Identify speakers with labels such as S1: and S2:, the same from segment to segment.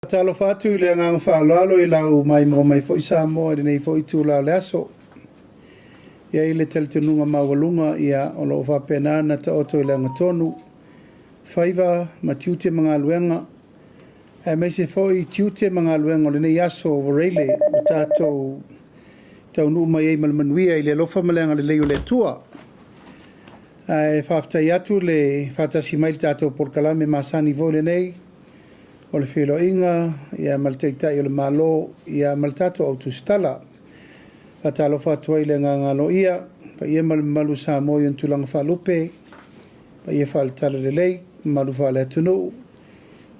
S1: Faatalofa atu i le agaga faaaloalo i lau maimoa mai foi Samoa i lenei foi itula o le aso. E i ai le talitonuga maualuga, ia, o lo o faapena ona taoto i le agatonu faiva ma tiute ma galuega, aemaise foi tiute ma galuega o lenei aso ua Voreile ua tatou taunuu mai ai ma le manuia i le alofa ma le agalelei o le Atua. Ae faafetai atu le faatasi mai i le tatou polokalame masani foi lenei o le feiloaiga ia ma le Taitai o le Malo ia ma le tatou au tusitala. Faatalofa atu ai i le agaga aloaia, paia ma le mamalu o Samoa i ona tulaga faalupe, paia faale-Talalelei, mamalu faale-atunuu,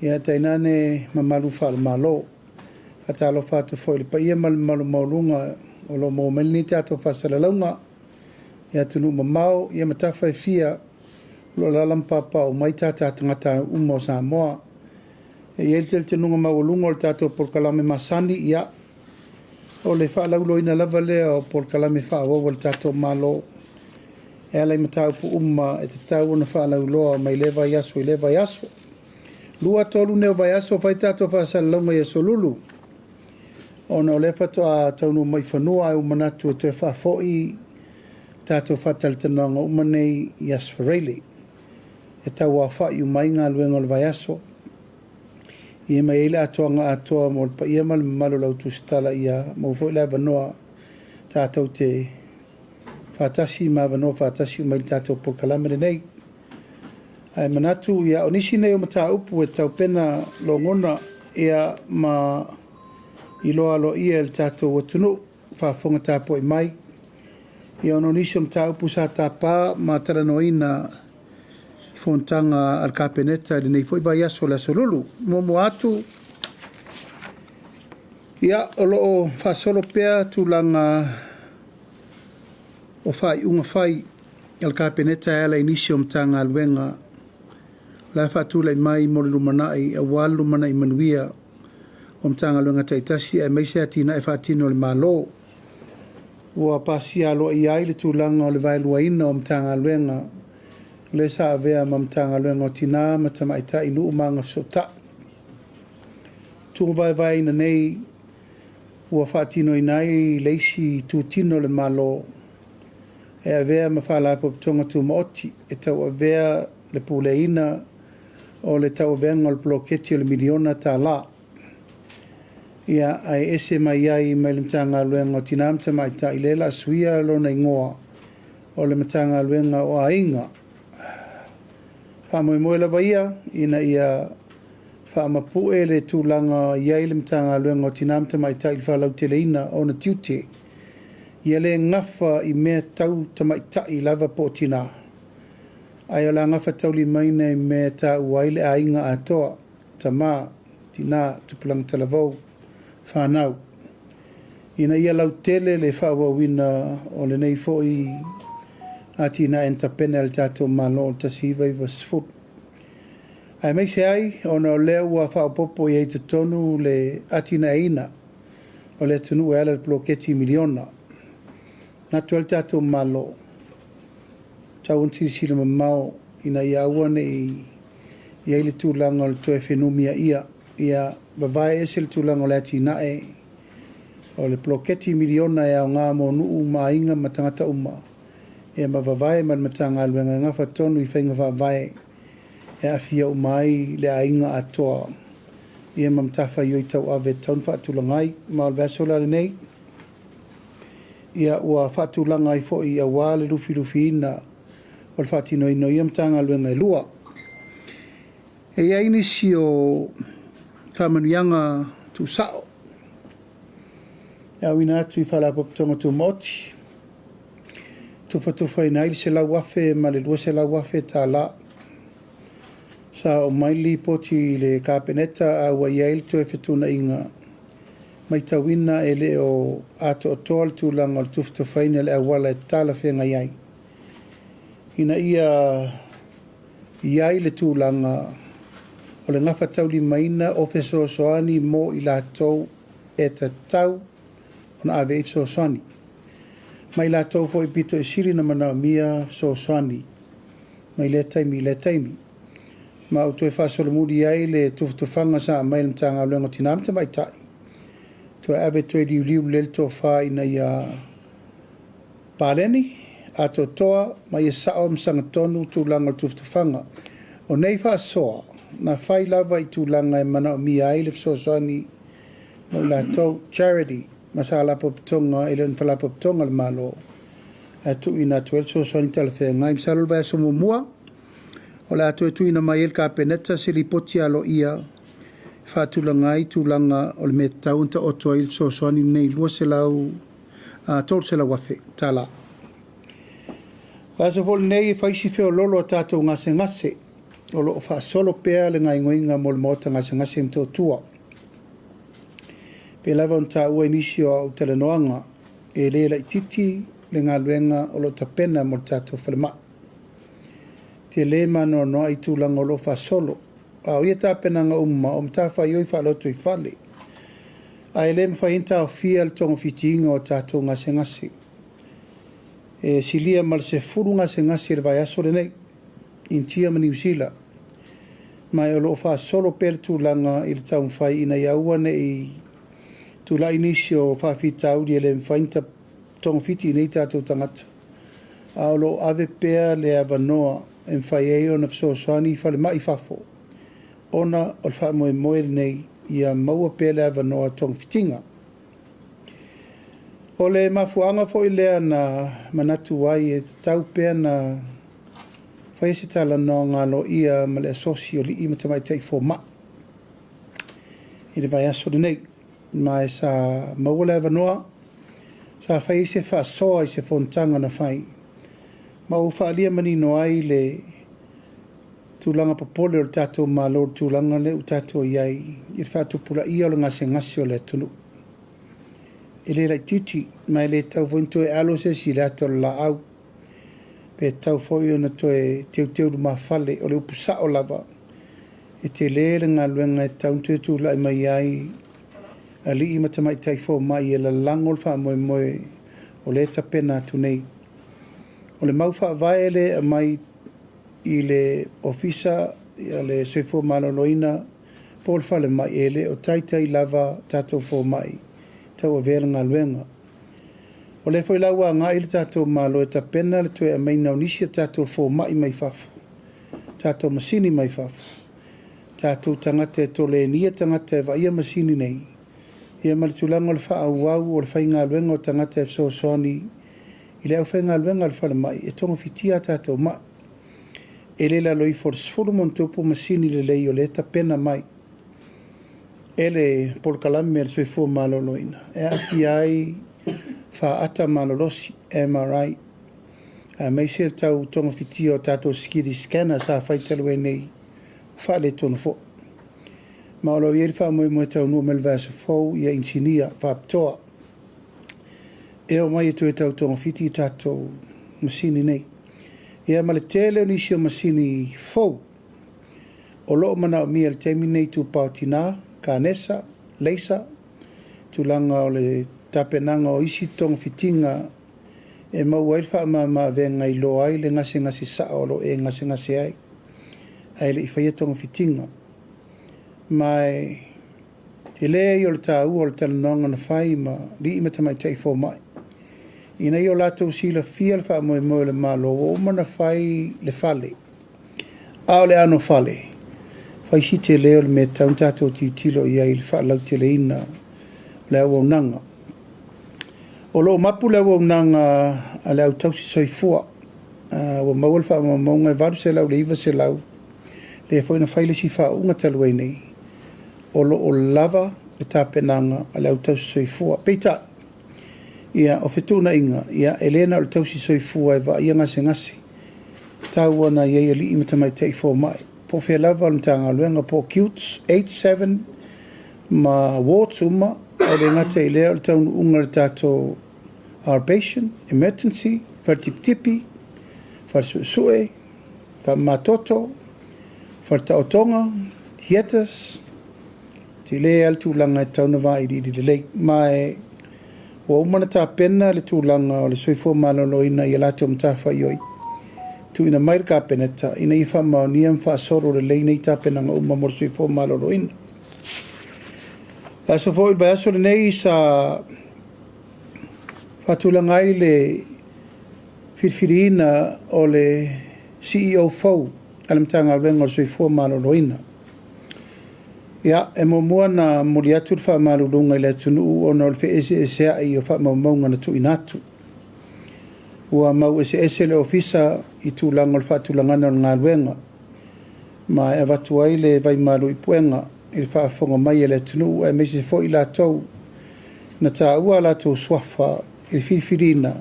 S1: ia tainane mamalu faale-Malo. Faatalofa atu foi i le paia ma le mamalu maualuga o lo o maua mai lenei tatou faasalalauga i atunuu mamao ia ma tafa e fia o lo o alaala ma paopao mai tata tagata uma o Samoa. E i ai le talitonuga maualuga o le tatou polokalame masani, ia, o le faalauiloaina lava lea o polokalame faaauau a le tatou Malo e ala i mataupu uma e tatau ona faalauiloa mai lea vaiaso i lea vaiaso. 2, 3 nei o vaiaso fai tatou faasalalauga i Aso Lulu, ona o lea faatoa taunuu mai i fanua ae ua manatu e toe faafoi tatou faatalatalanoaga uma nei i Aso Faraile e tauaofa'i uma ai galuega o le vaiaso. Ia ma e i ai le atoaga atoa mo le paia ma le mamalu o le au tusitala ia maua foi le avanoa tatou te faatasi ma avanoa faatasi uma i le tatou polokalame lenei. Ae manatu, ia, o nisi nei o mataupu e taupena logona ia ma iloa aloaia e le tatou atunuu faafofoga tapuai mai, ia ona o nisi o mataupu sa tapa ma talanoaina i fonotaga a le Kapeneta i lenei foi vaiaso o le Aso Lulu. Muamua atu, ia, o lo o faasolo pea tulaga o faaiuga fai a le Kapeneta e ala i nisi o Matagaluega o le a faatulai mai mo le lumanai aua le lumanai manuia o Matagaluega taitasi aemaise atinae faatino a le Malo. Ua pasia aloaia ai le tulaga o le vaeluaina o Matagaluega o lea sa avea ma Matagaluega o Tina ma Tamaitai, Nuu ma Agafesootai. Tuvaevaeina nei ua faatinoina ai le isi itutino o le Malo e avea ma Faalapotopotoga Tumaoti e tauavea le puleaina o le tauavega o le poloketi o le miliona tala. Ia, ae ese mai ai mai le Matagaluega o Tina ma Tamaitai lea o le a suia lona igoa o le Matagaluega o Aiga. Faamoemoe lava ia ina ia faamapue le tulaga i ai le Matagaluega o Tina ma Tamaitai i le faalauteleina o ona tiute. Ia le gafa i mea tau tamaitai lava po o tina, ae o le a gafataulimaina i mea e taua ai le aiga atoa, tama, tina, tupulaga talavou, fanau, ina ia lautele le faaauauina o lenei foi atinae na tapena e le tatou Malo i le 1990. Aemaise ai ona o lea ua faaopoopo i ai i totonu le atinaeina o le atunuu e ala i le poloketi miliona. Manatu ai le tatou Malo, tau ona silasila mamao ina ia aua ne i i ai le tulaga o le toe fenumiaia, ia vavae ese le tulaga o le atinae o le poloketi miliona e aoga mo nuu ma aiga ma tagata uma, ia ma vavae ma le Matagaluega e gafa tonu i faiga faavae e aafia uma ai le aiga atoa ia ma matafaioi tauave e tatau ona faatulaga ai. Ma o le vaiaso la lenei, ia ua faatulaga ai foi aua le lufilufiina o le faatinoina o ia Matagaluega e lua. E i ai nisi o faamanuiaga tuusao e auina atu i Faalapotopotoga Tumaoti, tufatufaina ai le $100,000 ma le $200,000. Sa oo mai le lipoti i le Kapeneta a ua i ai le toe fetuunaiga, matauina e le o atoatoa le tulaga o le tufatufaina i le auala e talafeagai ai, ina ia i ai le tulaga o le gafataulimaina o fesoasoani mo i latou e tatau ona ave i ai fesoasoani, ma i latou foi pito i sili ona manaomia fesoasoani mai lea taimi i lea taimi. Ma ua toe faasolomuli ai le tufatufaga sa aumai e le Matagaluega o Tina ma Tamaitai, toe ave toe liuliu lelei le tofa ina ia paleni, atoatoa ma ia sao ma sagatonu tulaga o le tufatufaga. O nei faasoa, na fai lava i tulaga e manaomia ai le fesoasoani mo i latou, charity, ma faalapotopotoga e le o ni faalapotopotoga a le Malo, ae tuuina atu ai le fesoasoani talafeagai. Masalo o le vaiaso muamua o le a toe tuuina mai ai i le Kapeneta se Lipoti aloaia e faatulaga ai tulaga o le mea e tatau ona taoto ai le fesoasoani lenei $300,000. O le aso foi lenei e fai si feoloolo o a tatou gasegase, o lo o faasolo pea le gaoioiga mo le maota gasegase i Motootua. E pei lava ona taua i nisi o au talanoaga, e le laitiiti le galuega o lo o tapena mo le tatou falemai. E tele ma anoanoai tulaga o lo o faasolo, a o ia tapenaga uma, o matafaioi faalotoifale, ae le mafai ai ona taofia le togafitiga o tatou gasegase. E silia ma le 10 gasegase i le vaiaso lenei, Initia ma Niu Sila, ma o lo o faasolo pea le tulaga i le taumafai ina ia aua ne i tulai nisi o faafitauli e le mafai ona togafiti i inei tatou tagata, a o lo o ave pea le avanoa e mafai ai ona fesoasoani falemai i fafo, ona o le faamoemoe lenei ia maua pea le avanoa togafitiga. O le mafuaaga foi lea na manatu ai e tatau pea ona faia se talanoaga aloaia ma le Asosi o Alii ma Tamaitai Fomai i le vaiaso lenei, ma sa maua le avanoa sa fai ai se faasoa i se fonotaga na fai, ma ua faaalia manino ai le tulaga popole o le tatou Malo i le tulaga lea ua tatou i ai i le faatupulaia o le gasegase o le atunuu. E le laitiiti, ma e le tatau foi ona toe alo se isi i le ata o le laau, pe tatau foi ona toe teuteu lumafale. O le upu sao lava, e tele le galuega e tatau ona toe tulai mai ai alii ma tamaitai fomai e lalago le faamoemoe o lea e tapena atu nei. O le mau faavae lea e aumai i le Ofisa o le Soifua Maloloina po o le falemai, e le o taitai lava tatou fomai tauavea le galuega. O lea foi la ua agai le tatou Malo e tapena le toe aumaiga o nisi o tatou fomai mai fafo, tatou masini mai fafo, tatou tagata e kolenia tagata e vaaia masini nei, ia ma le tulaga o le faaauau o le faigaluega o tagata e fesoasoani i le aufaigaluega a le falemai e togafitia a tatou mai. E le i lalo ifo o le 10+ masini lelei o lea e tapena mai e le polokalame a le Soifua Maloloina e aafia ai faata malolosi, MRI, aemaise le tau togafitia o tatou CT scanner sa fai talu ai nei, ua faaletonu foi. Ma o lo o i ai le faamoemoe e taunuu mai le vaiaso fou ia inisinia faapitoa e omai e toe tau togafiti tatou masini nei. Ia ma le tele o nisi o masini fou o lo o manaomia i le taimi lenei, tupao tina, kanesa, laser, tulaga o le tapenaga o isi togafitiga e maua ai le faamama-avega e iloa ai le gasegase sao o lo o e gasegase ai, ae le i faia togafitiga. Ma e tele ia o le taua o le talanoaga na fai ma alii ma tamaitai fomai, ina ia o latou silafia le faamoemoe o le Malo ua uma ona fai le fale, a o le anofale, fai si tele o le mea e tatau ona tatou tilotilo i ai i le faalauteleina o le auaunaga. O lo o mapu le auaunaga a le au tausi soifua, ua maua le faamaumauga e 800 i le 900, lea foi na fai le isi faauuga talu ai nei, o lo o lava le tapenaga a le au tausi soifua. Peitai, ia, o fetuunaiga, ia, e le na o le tausi soifua e vaaia gasegase, tau ona i ai alii ma tamaitai fomai, po o fea lava o le Matagaluega, po o acutes, 8, 7 ma wards uma, ae le gata i lea o le taunuuga o le tatou outpatient, emergency, fale tipitipi, fale suesue, faamamatoto, fale taotoga, theatres, tele lava le tulaga e tatau ona vailiili lelei. Ma e ua uma ona tapena le tulaga o le soifua maloloina i a latou matafaioi. tuuina mai i le Kapeneta ina ia faamaonia ma faasolo lelei nei tapenaga uma mo le soifua maloloina. Le aso foi o le vaiaso lenei sa faatulaga ai le filifiliina o le CEO fou a le Matagaluega o le Soifua Maloloina. Ia, e muamua ona momoli atu le faamaluluga i le atunuu ona o le feeseeseai o faamaumauga na tuuina atu. Ua mau eseese le Ofisa i tulaga o le faatulagaga o le galuega, ma e avatu ai le vaimalu i puega i le faafofoga mai a le atunuu aemaise foi i latou na taua a latou suafa i le filifiliina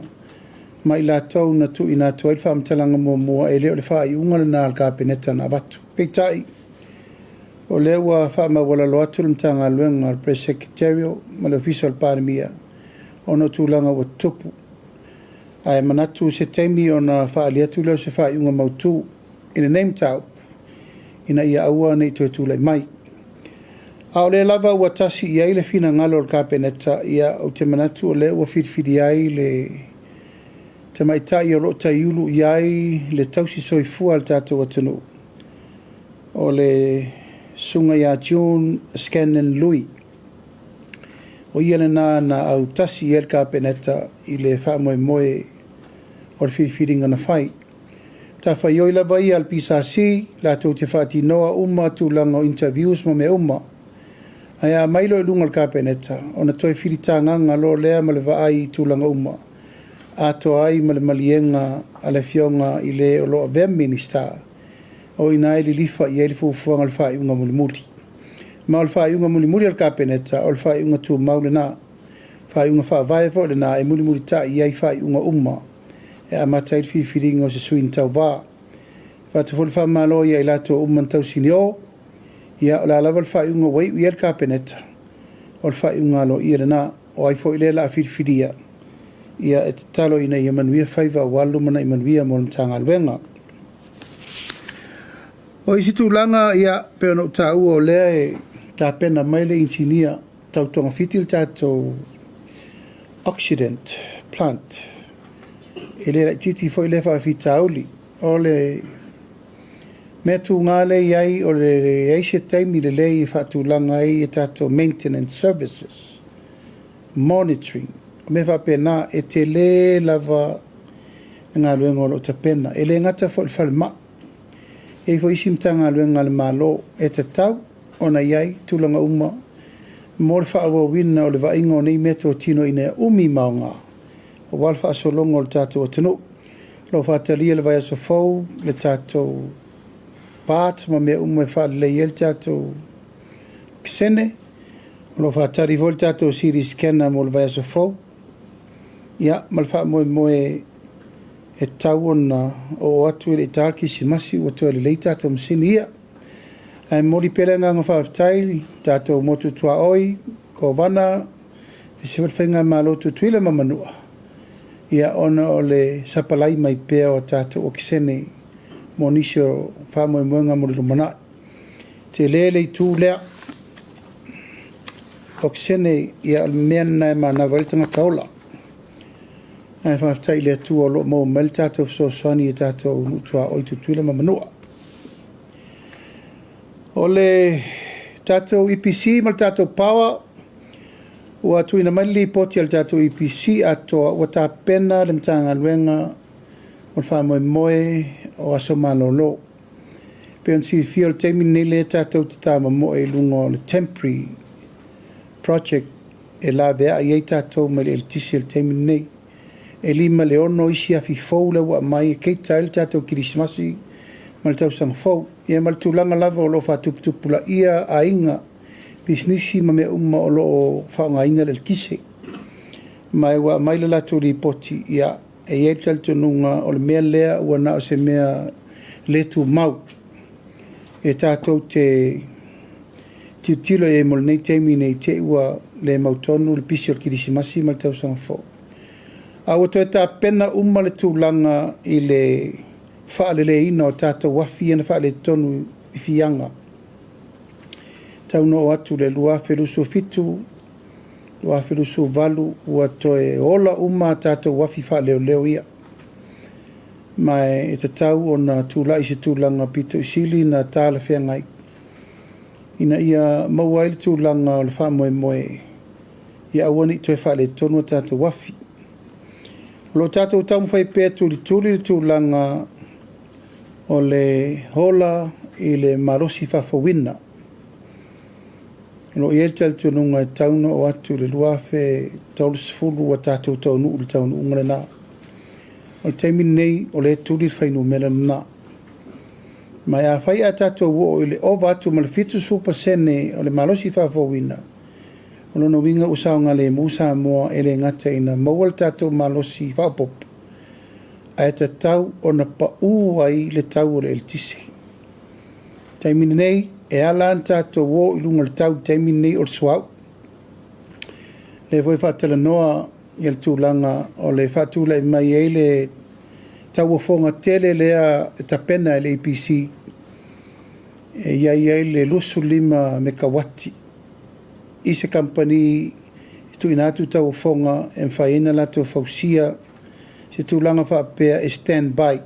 S1: ma i latou na tuuina atu ai le faamatalaga muamua e le o le faaiuga lena a le Kapeneta na avatu. Peitai, o lea ua faamaualalo atu le Matagaluega a le Press Secretarial ma le Ofisa o le Palemia ona o tulaga ua tutupu. Ae manatu se taimi ona faaali atu lea o se faaiuga mautu i lenei mataupu ina ia aua ne i toe tulai mai. A o lea lava ua tasi i ai le finagalo o le Kapeneta, ia ou te manatu o lea ua filifili ai le tamaitai o lo o taiulu i ai le tausi soifua a le tatou atunuu, o le Susuga ia June Scanlan Lui. O ia lena na autasi i ai le Kapeneta i le faamoemoe o le filifiliga na fai. Matafaioi lava ia a le PSC latou te faatinoa uma tulaga o interviews ma mea uma. Ae a aumai loa i luga o le Kapeneta, ona toe filitagaga loa lea ma le vaai i tulaga uma, atoa ai ma le maliega a le Afioga i le o lo o avea ma Minisita, o i ina e lilifa i ai le fuafuaga o le faaiuga mulimuli. Ma o le faaiuga mulimuli a le Kapeneta, o le faaiuga tumau lena, faaiuga faavae foi lena e mulimulitai i ai faaiuga uma e amata ai le filifiliga o se sui na tauva. E avatu foi le faamalo ia i latou uma na tausinio, ia o le a lava le faaiuga ua iu i ai le Kapeneta, o le faaiuga aloaia lena. O ai foi lea o le a filifilia, ia e tatalo ina ia manuia faiva aua le lumanai manuia mo le Matagaluega. O isi tulaga, ia, pei ona ou taua o lea e tapena mai le inisinia tau togafiti le tatou oxidant plant. E le laitiiti foi lea faafitauli. O le mea tuga lea e i ai, o le leai se taimi lelei e faatulaga ai a tatou maintenance services, monitoring, o mea faapena, e tele lava le galuega o lo o tapena. E le gata foi i le falemai, e i ai foi isi Matagaluega a le Malo e tatau ona i ai tulaga uma mo le faaauauina o le vaaiga o nei meatotino ina ia umi ma aoga aua le faasologa o le tatou atunuu. O lo o faatalia i le vaiaso fou le tatou parts ma mea uma e faalelei ai le tatou okesene. O lo o faatali foi le tatou CT scanner mo le vaiaso fou. Ia, ma le faamoemoe e tatau ona oo atu e le i ta le Kerisimasi ua toe lelei tatou masini ia. Ae momoli pea le agaga faafetai i le tatou motu tuaoi, Kovana, aemaise foi le Faigamalo Tutuila ma Manua, ia ona o le sapalai mai pea o tatou okesene mo nisi o faamoemoega mo le lumanai. Tele le itu lea, okesene, ia o le mea lena e manava ai le tagata ola. Ae faafetai i le Atua o lo o maua mai le tatou fesoasoani i tatou nuu tuaoi Tutuila ma Manua. O le tatou EPC ma le tatou Power, ua tuuina mai le lipoti a le tatou EPC atoa ua tapena le Matagaluega o le faamoemoe o aso malolo. Pei ona silafia o le taimi lenei lea tatou te tamamoe i luga o le temporary project e laveai ai tatou mai le eletise i le taimi lenei. E 5 i le 6 isi afi fou lea ua aumai e keita ai le tatou Kerisimasi ma le tausaga fou. Ia ma le tulaga lava o lo o faatuputupulaia aiga, pisinisi ma mea uma o lo o faaaogaina le eletise. Ma ua aumai le latou lipoti, ia, e i ai le talitonuga o le mea lea ua na o se mea le tumau e tatou te tilotilo i ai mo lenei taimi ne i te i ua le mautonu le pisi o le Kerisimasi ma le tausaga fou. A ua toe tapena uma le tulaga i le faaleleiina o tatou afi ia na faaletonu i Fiaga. Tau na oo atu i le 2027, 2028 ua toe ola uma a tatou afi faaleoleo ia. Ma e tatau ona tulai se tulaga pito i sili ona talafeagai ina ia maua ai le tulaga o le faamoemoe ia aua ne i toe faaletonu a tatou uafi. O lo o tatou taumafai pea e tulituli le tulaga o le hola i le malosi faafouina. O lo o i ai le talitonuga e tatau ona oo atu i le 2030 ua tatou taunuu i le taunuuga lena. O le taimi lenei, o lea e tuli le fuainumera lena. Ma afai ae tatou oo i le ova atu ma le 70% o le malosi faafouina, o lona uiga ua saogalemu Samoa e le gata ina maua le tatou malosi faaopoopo, ae tatau ona pau ai le tau o le eletise. O le taimi lenei, e ala ona tatou o i luga o le tau i le taimi lenei o le suauu. O lea foi e faatalanoa le tulaga o le faatulai mai ai le tauofoga tele lea e tapena e le EPC, e i ai ai le 25 mekauati i se kamupani e tuuina atu tauofoga e mafai ai ona latou fausia se tulaga faapea e stand by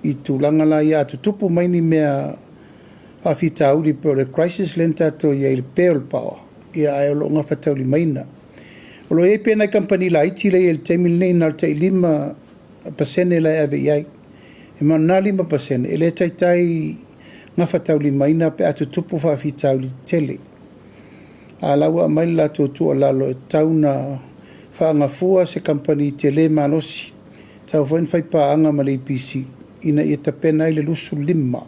S1: i tulaga la ia a tutupu mai ni mea faafitauli pei o le crisis lea na tatou i ai i le pe o le power, ia ae o lo o gafataulimaina. O lo o i ai pea nai kamupani laiti lea e i ai i le taimi lenei, na o le tai 5% la e ave i ai. E ma o lena 5% e le taitai gafataulimaina pe a tutupu faafitauli tetele. A o la ua aumai le latou tuualalo e tatau ona faagafua se kamupani tele malosi, e tatau foi ona faipaaga ma le EPC ina ia tapena ai le 25,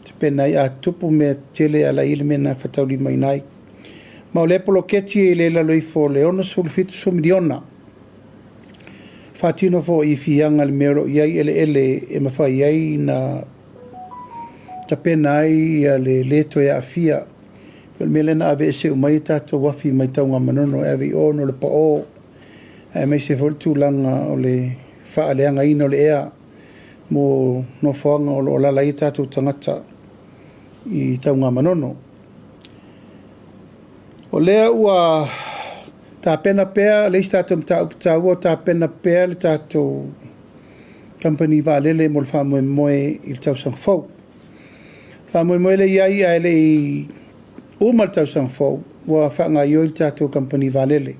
S1: tapena ai a tutupu mea tetele a o la e i ai le mea e gafataulimaina ai. Ma o lea poloketi e le i lalo ifo o le $60 70 miliona. Faatino foi i Fiaga le mea o lo o i ai eleele e mafai ai ona tapena ai le le toe aafia. O le mea lea na aveese uma ai tatou afi mai Tanugamanono e ave i o ona o le pao, aemaise foi le tulaga o le faaleagaina o le ea mo nofoaga o lo o alaala ai tatou tagata i Tanugamanono. O lea ua tapena pea le isi tatou mataupu taua, tapena pea le tatou kamupani vaalele mo le faamoemoe i le tausaga fou. Faamoemoe le i ai ae le i uma le tausaga fou, ua faagaoioi le tatou kamupani vaalele.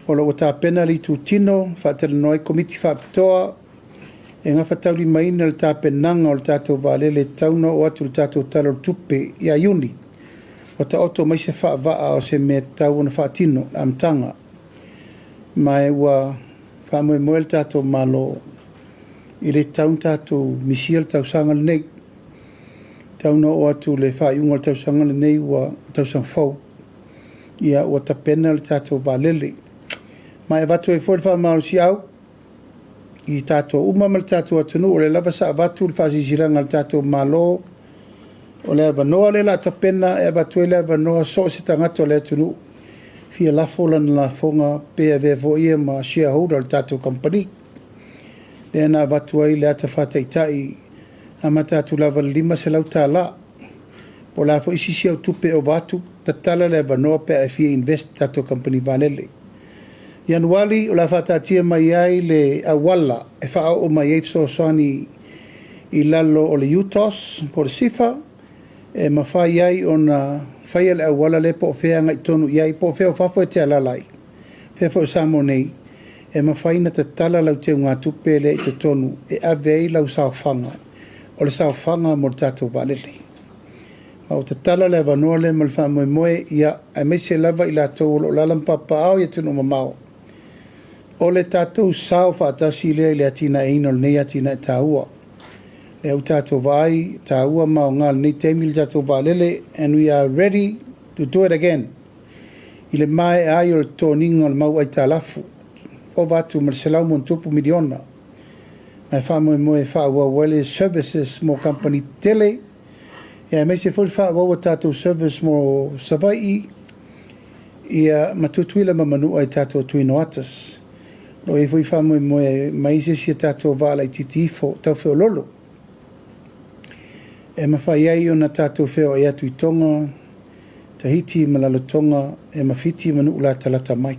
S1: O lo o ua tapena le itutino, faatalanoa ai komiti faapitoa e gafataulimaina le tapenaga o le tatou vaalele e tatau ona oo atu i le tatou Tala o le Tupe ia Iuni. Ua taoto mai se faavaa o se mea e tatau ona faatino le amataga. Ma ua faamoemoe le tatou Malo e le tatau ona tatou misia le tausaga lenei. E tatau ona oo atu le faaiuga o le tausaga lenei ua tausaga fou, ia ua tapena le tatou vaalele. Ma e avatu ai foi le faamalosiau i tatou uma ma le tatou atunuu, o lea lava sa avatu le faasilasilaga a le tatou Malo, o le avanoa lea o le a tapena e avatu ai le avanoa so o se tagata o le atunuu fia lafo lana lafoga pe avea foi ia ma shareholder o le tatou kamupani. Lea na avatu ai le ata faataitai amata atu lava i le $500. Po o le a foi se isi au tupe e ova atu, tatala le avanoa pe a e fia invest i le tatou kamupani vaalele. Ianuari o le a faataatia mai ai le auala e faaoo mai ai fesoasoani i lalo o le UTOS po o le SIFA e mafai ai ona faia le auala lea po o fea e agai tonu i ai, po o fea o fafo e te alaala ai, fea foi o Samoa nei, e mafai ona tatala lau teugatupe lea i totonu e ave ai lau saofaga, o le saofaga mo le tatou vaalele. Ma ua tatala le avanoa lea ma le faamoemoe, ia, aemaise lava i latou o lo o alaala ma papaaao i atunuu mamao, o le tatou sao faatasi lea i le atinaeina o lenei atinae taua. Lea ua tatou vaai, taua ma aoga i lenei taimi le tatou vaalele, and we are ready to do it again. I le maea ai o le totogiina o le mau aitalafu, ova atu ma le $100+ miliona. Ma e faamoemoe e faaauau ai le services mo kamupani tetele, ia aemaise foi le faaauau o tatou service mo Savaii, ia ma Tutuila ma Manua i tatou Twin Otters. O lo o i ai foi faamoemoe mai se isi o tatou vaa laitiiti ifo tau feoloolo, e mafai ai ona tatou feoai atu i Toga, Tahiti ma Lalotoga, e ma Fiti ma nuu latalata mai.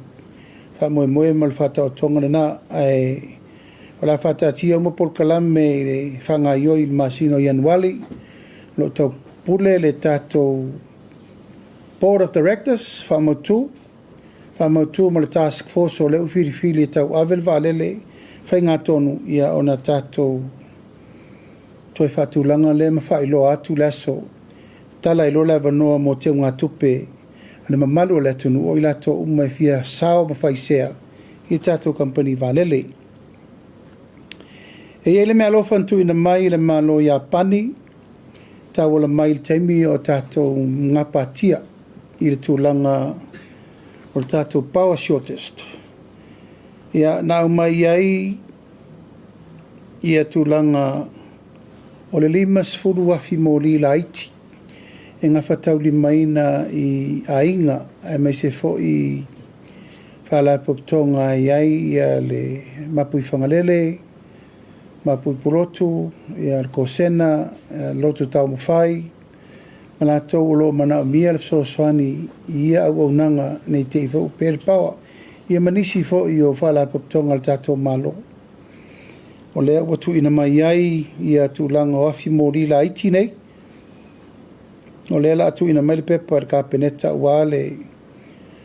S1: Faamoemoe ma le faataotoga lena, ae O le a faataatia uma polokalame i le faagaoioi i le masina o Ianuali. O lo o taupule le tatou Board of Directors faamautu, faamautu ma le Task Force o lea ua filifili e tauave le vaalele faigatonu, ia ona tatou toe faatulaga lea ma faailoa atu le aso, tala ai loa le avanoa mo teugatupe a le mamalu o le atunuu, o i latou uma e fia sao ma faisea i tatou kamupani vaalele. E i ai le meaalofa na tuuina mai e le Malo o Iapani, tauala mai i le taimi o tatou gapatia i le tulaga o le tatou power shortage. Ia, na aumai ai ia tulaga o le 50,000 moli laiti e gafataulimaina i aiga aemaise foi faalapotopotoga e i ai ia le Mapuifagalele, Mapuipulotu, ia le Kosena, Loto Taumafai, ma latou o lo o manaomia le fesoasoani i ia auaunaga nei te i foi ua pe le power, ia ma nisi foi o faalapotopotoga a le tatou Malo. O lea ua tuuina mai ai ia tulaga o afi moli laiti nei. O lea o le a tuuina mai le pepa i le Kapeneta aua le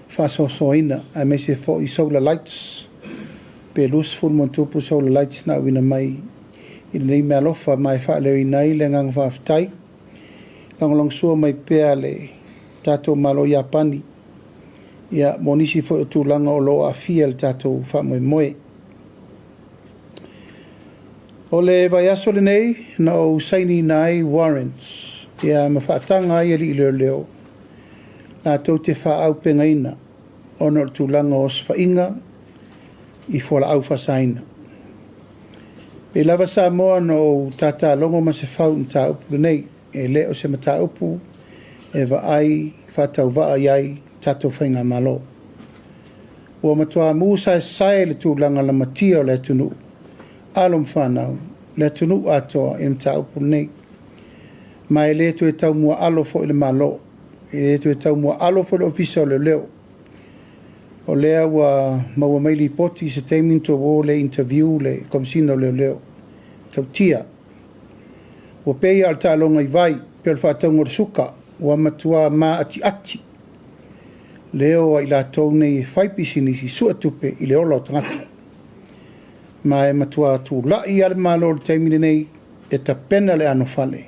S1: faasoasoaina, aemaise foi solar lights, pe 20 ma ona tupu solar lights na auina mai i lenei meaalofa, ma e faaleoina ai le agaga faafetai. Lagolagosua mai pea le tatou Malo Iapani ia mo nisi foi o tulaga o lo o aafia le tatou faamoemoe. O le vaiaso lenei na ou sainiina ai warrants ia ma faataga ai alii leoleo latou te faaaupegaina ona o le tulaga o osofaiga i fualaau faasaina. Pei lava Samoa na ou tatalogo Masefau i le mataupu lenei, e le o se mataupu e vaai faatauvaa i ai tatou faigamalo. Ua matua mu saesae le tulaga lamatia o le atunuu, alo ma fanau, le atunuu atoa i le mataupu lenei. Ma e le toe taumuaalo foi le Malo, e le toe taumuaalo foi le Ofisa o Leoleo. O lea ua maua mai lipoti i se taimi ona tou o lea e interview le Komesina o Leoleo, tautia. Ua pei lava o le taaloga i vai, pei o le faatauga o le suka, ua matua maatiati leo a i latou nei e fai pisinisi, suetupe i le ola o tagata. Ma e matua tulai lava le Malo i le taimi lenei e tapena le anofale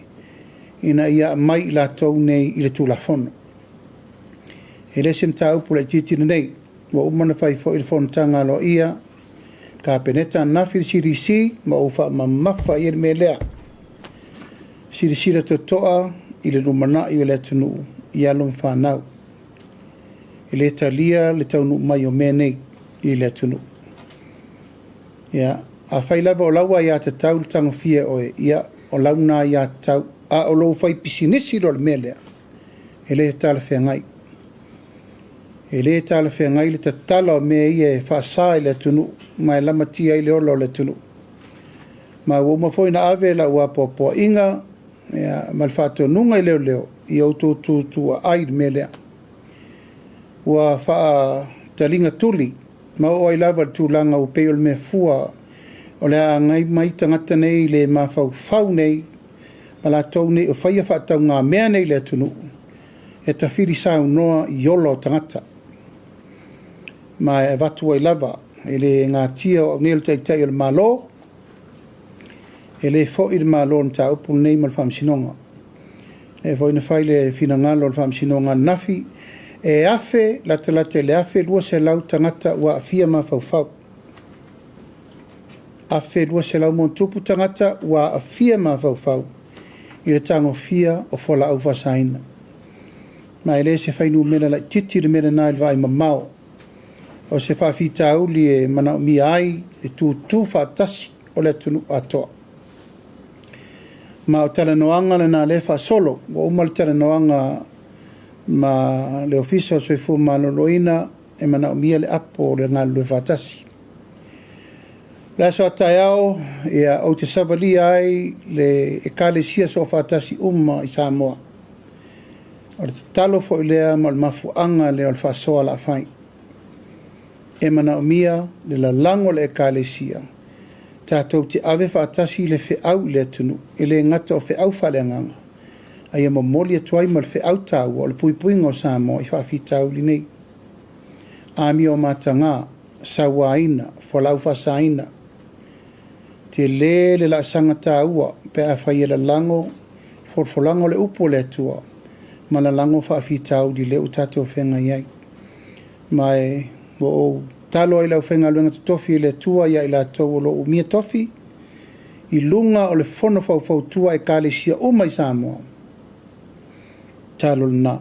S1: ina ia aumai i latou nei i le Tulafono. E le se mataupu laitiiti lenei, ua uma ona fai foi le fonotaga aloaia Kapeneta ananafi i le CDC ma ou faamamafa i ai le mea lea. Silasila totoa i le lumanai o le atunuu i alo ma fanau. E le talia le taunuu mai o mea nei i le atunuu. Ia, afai lava o lau aiatatau le tagofia e oe, ia, o lau lena aiatatau, a o lou faipisinisi loa i le mea lea, e le talafeagai. E le talafeagai le tatala o mea ia e faasa i le atunuu ma e lamatia ai le ola o le atunuu. Ma ua uma foi ona ave lau apoapoaiga ma le faatonuga i leoleo, ia outou tutuaai i le mea lea. Ua faataliga tuli ma oo ai lava i le tulaga ua pei o le mea fua o le a agai mai tagata nei le mafaufau nei ma latou nei o faia faataugamea nei i le atunuu e tafili saunoa i ola o tagata. Ma e avatu ai lava, e le gatia o au nei o le Taitai o le Malo, e le foi le Malo i le mataupu lenei ma le Faamasinoga. Lea foi na fai le finagalo o le Faamasinoga ananafi, e 1,000 latalata i le 1,200 tagata ua aafia mafaufau. 1,200 ma ona tupu tagata ua aafia mafaufau i le tagofia o fualaau faasaina. Ma e le se fuainumera laitiiti le mea lena i le vaai mamao. O se faafitauli e manaomia ai le tutu faatasi o le atunuu atoa. Ma o talanoaga lena lea e faasolo, ua uma le talanoaga ma le Ofisa o le Soifua Maloloina e manaomia le apo o le galulue faatasi. O le aso a taeao, ia, ou te savalia ai le Ekalesia Soofaatasi uma i Samoa. O le tatalo foi lea ma o le mafuaaga lea o le faasoa o le a fai. E manaomia le lalago o le Ekalesia. Tatou te ave faatasi le feau i le atunuu, e le gata o feau faaleagaga, a ia momoli atu ai ma le feau taua o le puipuiga o Samoa i faafitauli nei. Amio mataga, sauaina, fualaau faasaina. Tele le laasaga taua pe afai e lalago folafolaga o le upu a le Atua ma lalago faafitauli lea ua tatou feagai ai. Ma e ua ou tatalo ai i le aufaigaluega totofi a le Atua ia i latou o lo o umia tofi i luga o le fono faufautua a Ekalesia uma i Samoa, tatalo lena,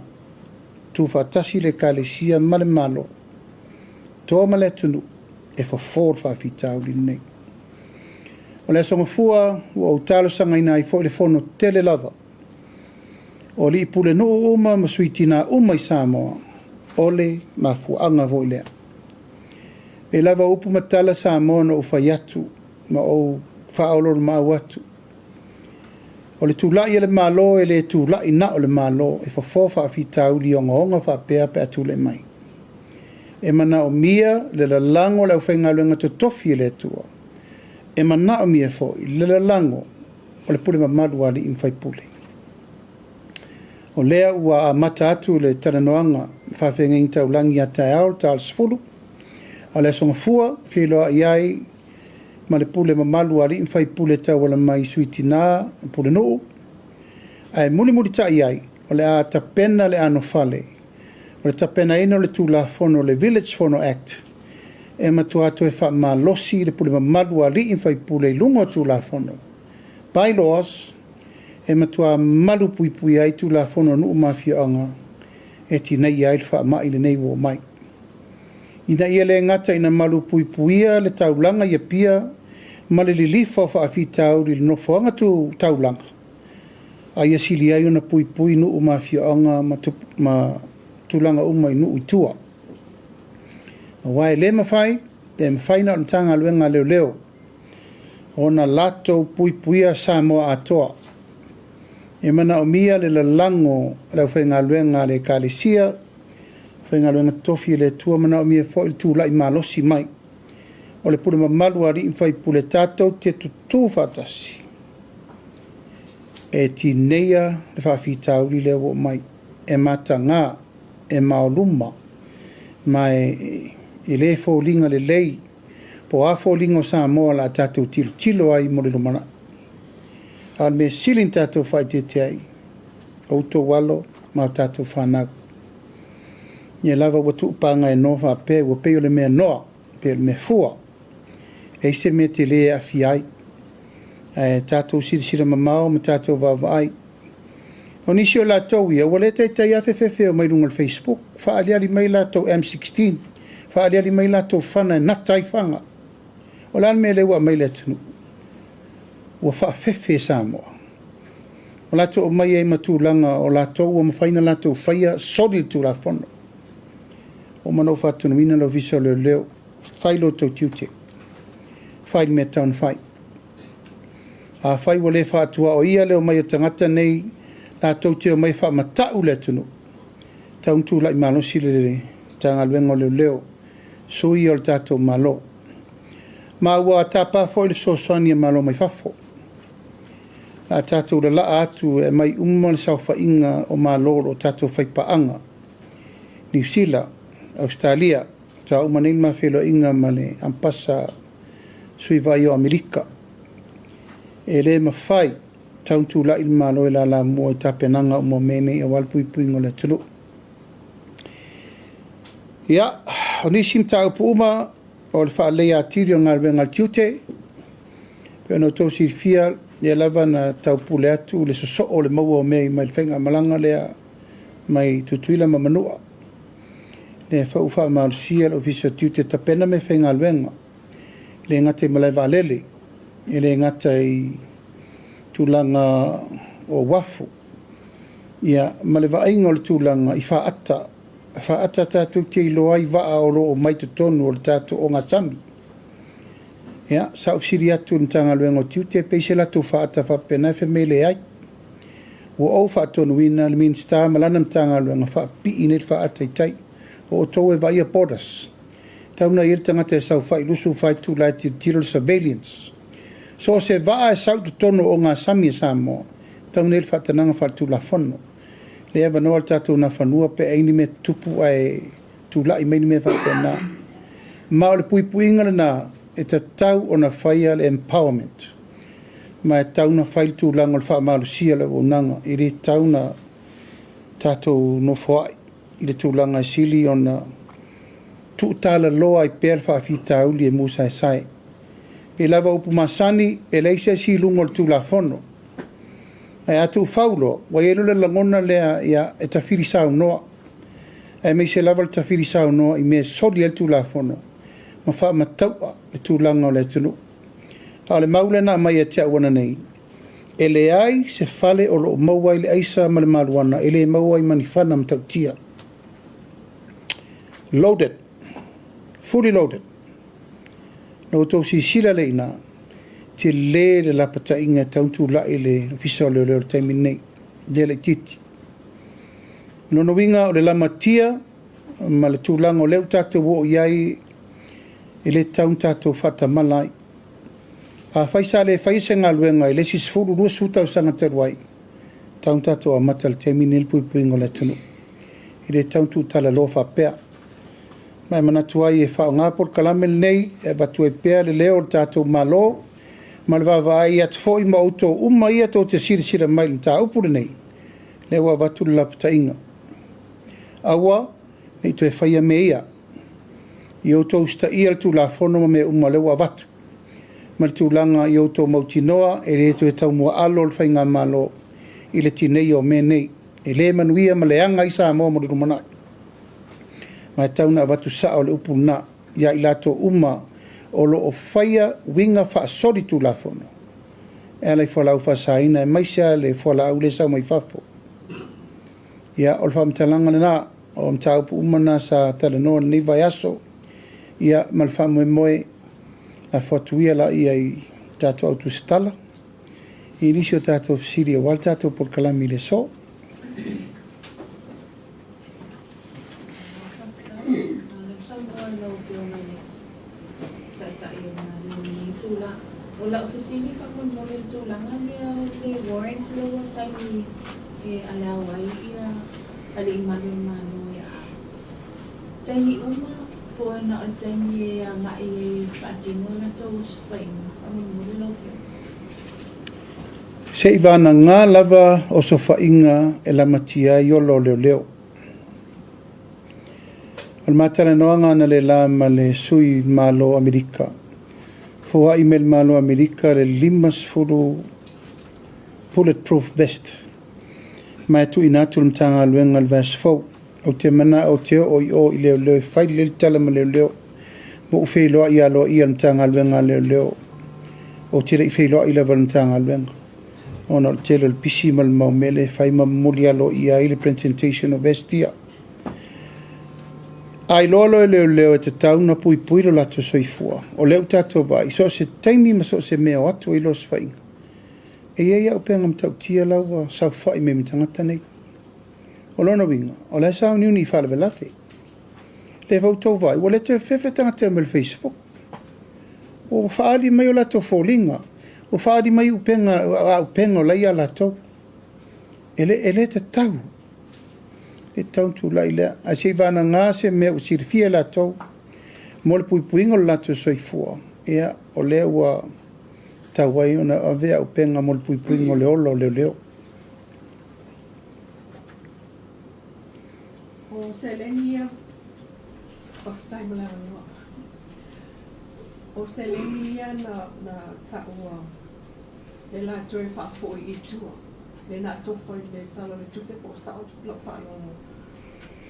S1: tu faatasi le Ekalesia ma le Malo, toa ma le atunuu e fofo le faafitauli lenei. O le Aso Gafua ua ou talosagaina ai foi le fono tele lava o alii pulenuu uma ma sui tina uma i Samoa, o le mafuaaga foi lea. E lava upu ma tala Samoa na ou fai atu ma ou faaoloolomaau atu. O le tulai a le Malo e le tulai na o le Malo e fofo faafitauli ogaoga faapea pe a tulai mai. E manaomia le lalago o le aufaigaluega totofi e le Atua. E manaomia foi le lalago o le pule mamalu a alii ma faipule. O lea ua amata atu le talanoaga ma faafeagaiga taulagi ia taeao le ta o le 10, a o le Aso Gafua e feiloai ai ma le pule mamalu a alii ma faipule e tauala mai i Sui Tina ma Pulenuu, ae mulimulitai ai o le a tapena le anofale o le tapenaina o le Tulafono o le Village Fono Act e matua toe faamalosi le pule mamalu a alii ma faipule i luga o Tulafono, By-laws, e matua malupuipuia ai Tulafono a nuu ma afioaga e tineia ai le faamai lenei ua oo mai. Ina ia le gata ina malupuipuia le taulaga i Apia ma le lilifa o faafitauli i le nofoaga tu taulaga, a ia sili ai ona puipui nuu ma afioaga ma tulaga uma i nuu i tua. Aua e le mafai, e mafai na o le Matagaluega a Leoleo ona latou puipuia Samoa atoa. E manaomia le lalago a le aufaigaluega a le Ekalesia, aufaigaluega totofi a le Atua, manaomia foi le tulai malosi mai o le pule mamalu a alii ma faipule tatou te tutū faatasi e tineia le faafitauli lea ua oo mai, e mataga, e maoluma, ma e le foliga lelei po o a foliga o Samoa o le a tatou tilotilo ai mo le lumanai. A o le mea sili na tatou faaeteete ai, o outou alo ma o tatou fanau. Ia lava ua tuupaga e noa faapea, ua pei o le mea noa, pei o le mea fua. E leai se mea tele e aafia ai. Ae tatou silasila mamao ma tatou vaavaai. O nisi o latou ia, ua le taitai lava fefefe e omai i luga o le Facebook, faaaliali mai latou M16, faaaliali mai latou fana e gata ai faga. O le a le mea lea ua aumai i le atunuu? Ua faafefe Samoa. Ua latou aumai ai ma tulaga o latou ua mafai ona latou faia soli le Tulafono. Ua uma ona ou faatonuina le Ofisa o Leoleo, fai lo outou tiute, fai le mea e tatau ona fai. Afai ua le faatuaoia le omai o tagata nei latou te omai e faamata'u le atunuu, e tatau ona tulai malosi le Matagaluega o Leoleo, sui o le tatou Malo. Ma ua tapa foi le fesoasoani a Malo mai fafo. O le a tatou lalaa atu e aumai uma le saofaiga o Malo o lo o tatou faipaaga, Niu Sila, Ausetalia, faatoa uma nei le ma feiloaiga ma le Amepasa Sui Vaaia o Amerika. E le mafai, tau ona tulai le Malo e lalamua i tapenaga uma o mea nei aua le puipuiga o le atunuu. Ia, o nisi mataupu uma o le faaleleia atili o galuega a le tiute, pei ona outou silafia, lea lava na taupule atu le sosoo o le maua o mea mai le faigamalaga lea mai Tutuila ma Manua. Lea foi ua faamalosia le Ofisa o Tiute e tapena meafaigaluega, e le gata i malae vaalele, e le gata i tulaga o uafu, ia, ma le vaaiga o le tulaga i faata, faata tatou te iloa ai vaa o lo o omai totonu o le tatou ogasami. Ia, sa ou fesili atu i le Matagaluega o Tiute pe i se latou faata faapena, fai mai e leai. Ua ou faatonuina le Minisita ma lana Matagaluega faapipii nei le faata i tai. O outou e vaaia borders. Tau na i ai le tagata e saofai 24 itula e tilotilo le surveillance. So o se vaa e sau i totonu o ogasami a Samoa, e tatau ona i ai le faatanaga faaletulafono. Lea e avanoa le tatou Nafanua pe a i ai ni mea tutupu ae tulai mai ni mea faapena. Ma o le puipuiga lena e tatau ona faia le empowerment, ma e tatau ona fai le tulaga o le faamalosia o le auaunaga. E le tatau ona tatou nofoai i le tulaga e sili ona tuutalaloa ai pea le faafitauli e musaesae. E pei lava o upu masani, e leai se isi i luga o le Tulafono. Ae a tuufau loa, ua i ai loa le lagona lea, ia, e tafili saunoa, aemaise lava le tafili saunoa i mea e soli ai le Tulafono ma faamataua le tulaga o le atunuu. A o le mau lea na aumai ia te au ananei, e leai se fale o lo o maua ai le aisa ma le maluana e le maua ai ma ni fana matautia. Loaded. Fully loaded. Na outou silasila lea i ina, tele le lapataiga e tatau ona tulai le Ofisa o Leoleo i le taimi lenei, lea laitiiti. O lona uiga o le lamatia ma le tulaga o lea ua tatou oo i ai, e le tatau ona tatou faatamala ai. Afai sa le faia se galuega i le isi 10, 20 tausaga talu ai, e tatau ona tatou amata i le taimi lenei le puipuiga o le atunuu. E le tatau ona tuutalaloa faapea. Ma e manatu ai e faaaoga polokalame lenei e avatu ai pea le leo o le tatou Malo ma le vaavaai atu foi ma outou uma ia tou te silasila mai i le mataupu lenei, lea ua avatu le lapataiga. Aua ne i toe faia mea ia. Ia outou usitaia le Tulafono ma mea uma o lea ua avatu, ma le tulaga ia outou mautinoa e le toe taumuaalo le Faigamalo i le tineia o mea nei. E le manuia ma leaga ai Samoa mo le lumanai. Ma e tatau ona avatu sao le upu lena ia i latou uma o lo o faia uiga faasolitulafono e ala i fualaau faasaina, aemaise lava le fualaau lea e sau mai fafo. Ia, o le faamatalaga lena, o mataupu uma na sa talanoa i lenei vaiaso, ia, ma le faamoemoe, lafo atu ia laia i tatou au tusitala i nisi o tatou fesili aua le tatou polokalame i le aso.
S2: O lau fesili faamolemole i le tulaga lea o le warrant lea ua saini e allow ai ia alii malu o le Malo e taimi uma po o na o le taimi e agai ai e faatino a latou osofaiga faamolemole lau Afioga.
S1: Seivagana lava osofaiga e lamatia ai ola o leoleo. O le ma talanoaga analeila ma le sui Malo o Amerika, foai mai le Malo o Amerika le 50 bulletproof vest ma e tuuina atu i le Matagaluega i le vaiaso fou. Ou te manao ou te oo i o i leoleo e fai lelei le tala ma leoleo ma ou feiloai aloaia i le Matagaluega a Leoleo. Ou te le i feiloai lava i le Matagaluega ona o le tele o le pisi ma le mau mea lea e fai ma momoli aloaia ai le presentation o vest ia. A iloa loa e leoleo e tatau ona puipui lo latou soifua, o lea ua tatou vaai, so o se taimi ma so o se mea e o atu ai le osofaiga, e i ai auupega matautia la ua saofai mai ma tagata nei. O lona uiga, o la e sauniuni i faalavelave. Lea foi ua outou vaai, ua le toe fefe tagata e omai i le Facebook. Ua faaali mai o latou foliga, ua faaali mai upega, auupega o la e ia latou. E le, e le tatau, e tatau ona tulai lea. Ae se i vagana se mea ua silafia e latou mo le puipuiga o le latou soifua, ia, o lea ua tatau ai ona ave auupega mo le puipuiga o le ola o leoleo.
S3: O seleni ia, faafetai mo le avanoa. O seleni ia na, na taua e latou e faafoi i tua, lea na atofa i le Tala o le Tupe po o sao lau faalogo,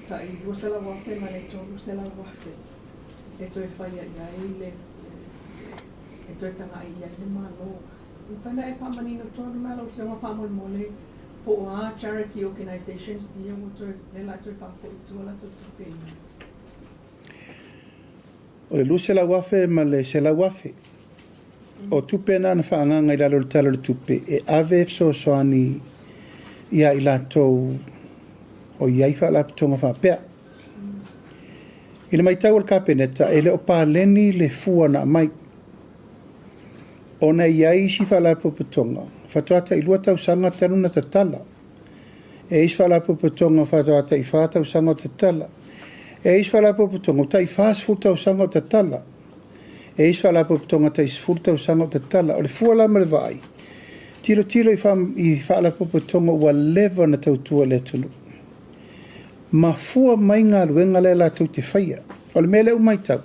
S3: tai $200,000 ma le $300,000 e toe faia i ai le, e toe tagai i ai le Malo. E mafai ona e faamanino tonu mai lau Afioga faamolemole po o a charity organizations ia ua toe, lea o le a toe faafoi i tua latou tupe ia.
S1: O le $200,000 ma le $100,000 o tupe na na faaagaaga i lalo o le Tala o le Tupe e ave e fesoasoani ia i latou o i ai faalapotopotoga faapea. I le matau a le Kapeneta, e le o paleni le fua na aumai. Ona e i ai isi faalapotopotoga faatoa tailua tausaga talu ona tatala. E i ai isi faalapotopotoga faatoa taifa tausaga o tatala. E i ai isi faalapotopotoga ua tai 40 tausaga o tatala. E i ai isi faalapotopotoga tai 10 tausaga o tatala. O le fua la ma le vaai, tilotilo i faalapotopotoga ua leva ona tautua i le atunuu. Ma fua mai galuega lea latou te faia. O le mea lea ua matau,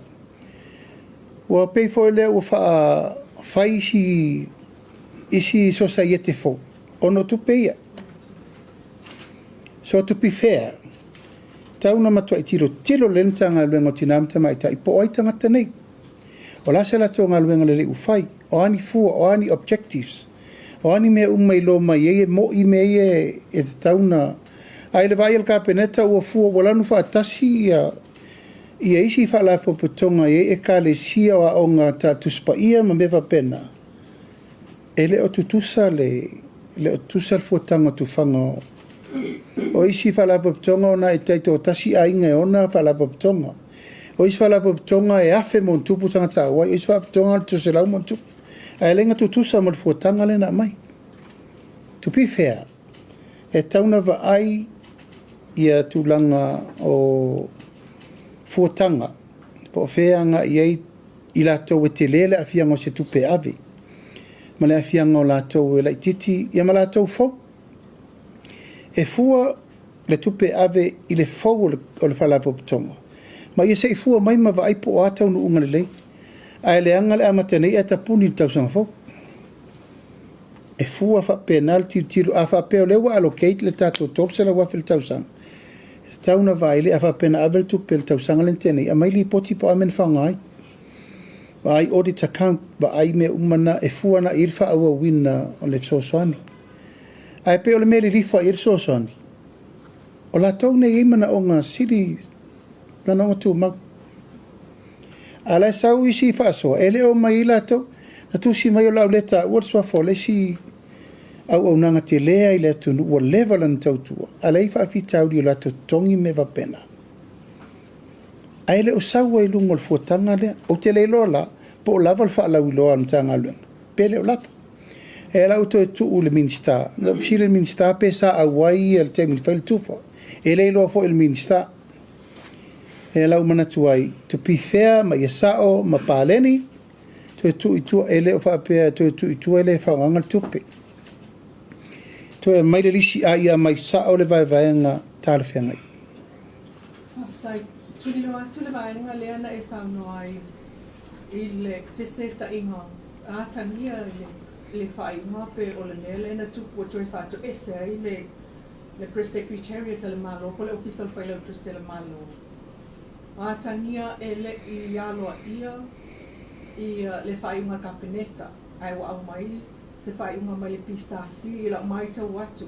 S1: ua pei foi lea ua faafai isi sosaiete fou ona o tupe ia. So to be fair, tau na matuai tilotilo lelei le Matagaluega o Tina ma Tamaitai po o ai tagata nei. O le a se latou galuega lelei ua fai, o a ni fua, o a ni objectives, o a ni mea uma i iloa mai ai e mo'i mea ia e tatau ona. Ae i le vaai a le Kapeneta ua fua ua lanu faatasi ia isi faalapotopotoga e i ai ekalesia o aoga Tusi Paia ma mea faapena, e le o tutusa le le o tutusa le fuataga o tufaga o isi faalapotopotoga ona e taitoatasi aiga e ona faalapotopotoga. O isi faalapotopotoga e 1,000+ tagata auai, o isi faalapotopotoga e 100+, ae le tutusa ma le fuataga lea na aumai. To be fair, e tatau ona vaai ia tulaga o fuataga po o fea e agai i ai i latou e tele le aafiaga o se tupe ave, ma le aafiaga o latou e laitiiti ia ma latou fou. E fua le tupe ave i le fou o le faalapotopotoga, ma ia se i fua mai ma vaai po o a taunuuga lelei. Ae leaga le amata nei ae tapuni i le tausaga fou. E fua faapena le tilotilo. A faapea o lea ua allocate le tatou $300,000 i le tausaga, e tatau ona vaai, a faapea na ave le tupe i le tausaga lea na tea nei, aumai lipoti po o a mea na faaaoga ai. Vaai audit account, vaai mea uma na e fua agai i ai le faaauauina o le fesoasoani. Ae pei o le mea e lilifa i ai le fesoasoani, o latou nei e i ai manaoga sili, manaoga tumau. A o la e sau isi faasoa, e le o omai ai latou. Na tusi mai o le a ou le taua le suafa o le isi auaunaga tele lava i le atunuu ua leva lana tautua, a o la e i ai faafitauli i o latou totogi ma mea faapena. Ae le o sau ai i luga o le fuataga lea. Ou te le iloa la, po o lava le faalauiloa a le Matagaluega, pe le o lava. E la ua toe tuu i le Minisita. Na ou fesili i le Minisita pe sa auai ia i le taimi na fai le tufa. E le iloa foi e le Minisita. E la ua manatu ai, to be fair ma ia sao ma paleni, toe tuu i tua, e le o faapea e toe tuu i tua e le faaaogaina le tupe. Toe aumai le lisi a ia aumai sao le vaevaega talafeagai.
S3: Faafetai. Tuliloa atu le vaega lea na e saunoa ai i le fesetaiga atagia i le faaiuga pe o le mea lea na tupu ua toe faatoese ai le le Press Secretariat a le Malo po o le Ofisa o le Failautusi a le Malo. Atagia e le i aloaia ia le faaiuga a le Kapeneta ae ua aumai se faaiuga mai le PSC i lau maitau atu.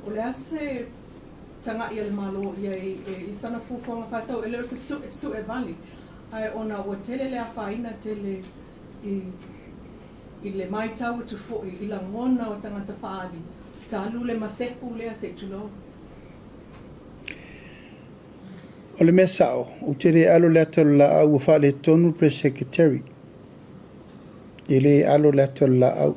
S3: O le a se tagai a le Malo i ai i sana fuafuaga faatau? E le o se sue vale, ae ona ua tele le afaina tele i le maitau atu foi i lagona o tagata faaali talu le masepu lea se i tulou.
S1: O le mea sao, ou te le alo i le ata o le laau ua faaletonu le Press Secretary. E le alo i le ata o le laau.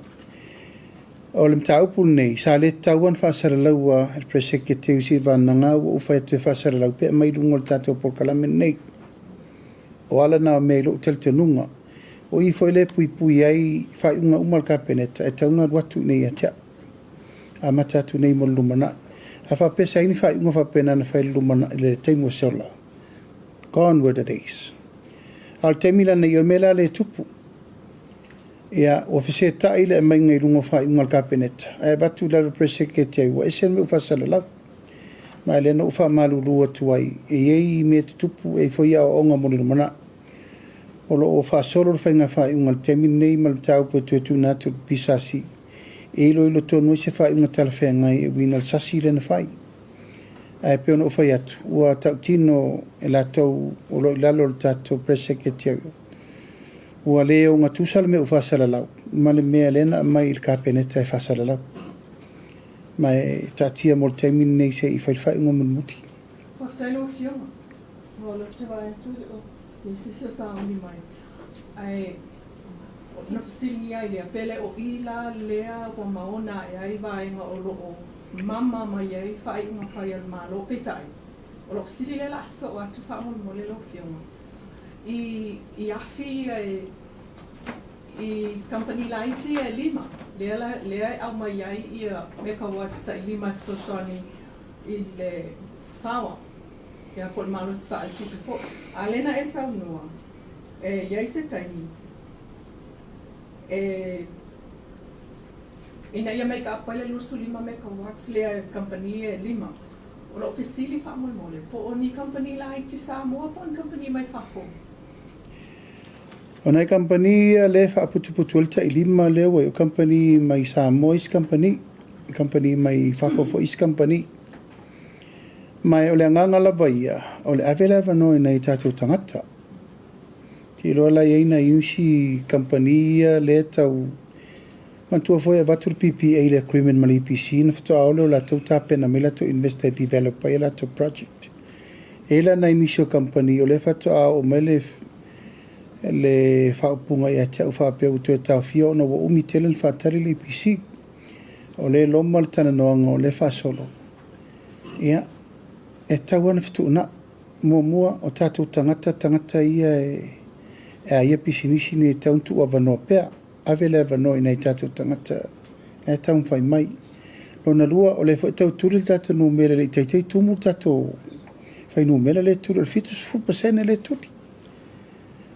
S1: O le mataupu lenei, sa le tatau lava ona faasalalaua e le Press Secretary seiavagana ua ou fai atu e faasalalau pe aumai i luga o le tatou polokalame lenei. O ala na o mea i lou talitonuga. O i foi lea e puipui ai faaiuga uma a le Kapeneta e tatau ona alu atu i inei ia te au. Amata atu nei mo le lumanai. A faapea sa i ai ni faaiuga faapena na fai i le lumanai i le taimi ua sola, gone were the days. A o le taimi la nei, o le mea la lea e tupu, ia, ua fesetai le aumaiga i luga o faaiuga a le Kapeneta, ae avatu i lalo i le Press Secretary, ua ese le mea ua faasalalau. Ma lea na ou faamalulu atu ai, e i ai mea tutupu, e i ai foi aoaoga mo le lumanai. O lo o faasolo le faiga faaiuga i le taimi lenei ma le mataupu e toe tuuina atu i le PSC e iloilo tonu ai se faaiuga talafeagai e uiga i le sasi lea na fai. Ae pei ona ou fai atu, ua tautino e latou o lo o i lalo o le tatou Press Secretariat, ua le ogatusa le mea ua faasalalau ma le mea lea na aumai i le Kapeneta e faasalalau. Ma e taatia mo le taimi lenei se i fai le faaiuga mulimuli.
S3: Faafetai lau Afioga. Ua ou te vaai atu e le o i ai se isi o sauni mai. Ae. Ona fesiligia ai lea, pe le o i la lea ua maona ae ai vaega o lo o mama mai ai faaiuga fai a le Malo. Peitai, o lou fesili lea o le a sosoo atu faamolemole lau Afioga, i i afi ia e i kamupani laiti ia e lima, lea la lea e aumai ai ia megawatts tai lima e fesoasoani i le power, ia po o le malosi faa-eletise foi. A o lea na e saunoa, e i ai se taimi e ina ia make up ai le 25 megawatts lea e kamupani e lima. O lou fesili faamolemole, po o ni kamupani laiti Samoa po o ni kamupani mai fafo?
S1: O nai kamupani ia lea e faaputuputu ai le tailima lea ua i o kamupani mai Samoa isi kamupani, kamupani mai fafo foi isi kamupani. Ma o le agaga lava ia, o le ave le avanoa i nai o tatou tagata. Ou te iloa la e i ai nai isi kamupani ia lea e tau manatua foi e avatu le PPA le agreement ma le EPC ona faatoa oo lea o latou tapena mai latou investor e develop ai a latou project. E i ai la nai nisi o kamupani o lea faatoa oo mai le le faaupuga ia te au faapea ua toe taofia ona ua umi tele ona faatali le EPC. O lea e loma le talanoaga o lea e faasolo. Ia, e tatau lava ona fetuunai. Muamua, o tatou tagata, tagata ia e a ia pisinisi nei e tatau ona tuuavanoa pea. Ave le avanoa i nai tatou tagata la e taumafai mai. Lona lua, o lea foi e tau tuli le tatou numera e le i taitai tumu le tatou fuainumera lea e tuli, o le 70% lea e tuli.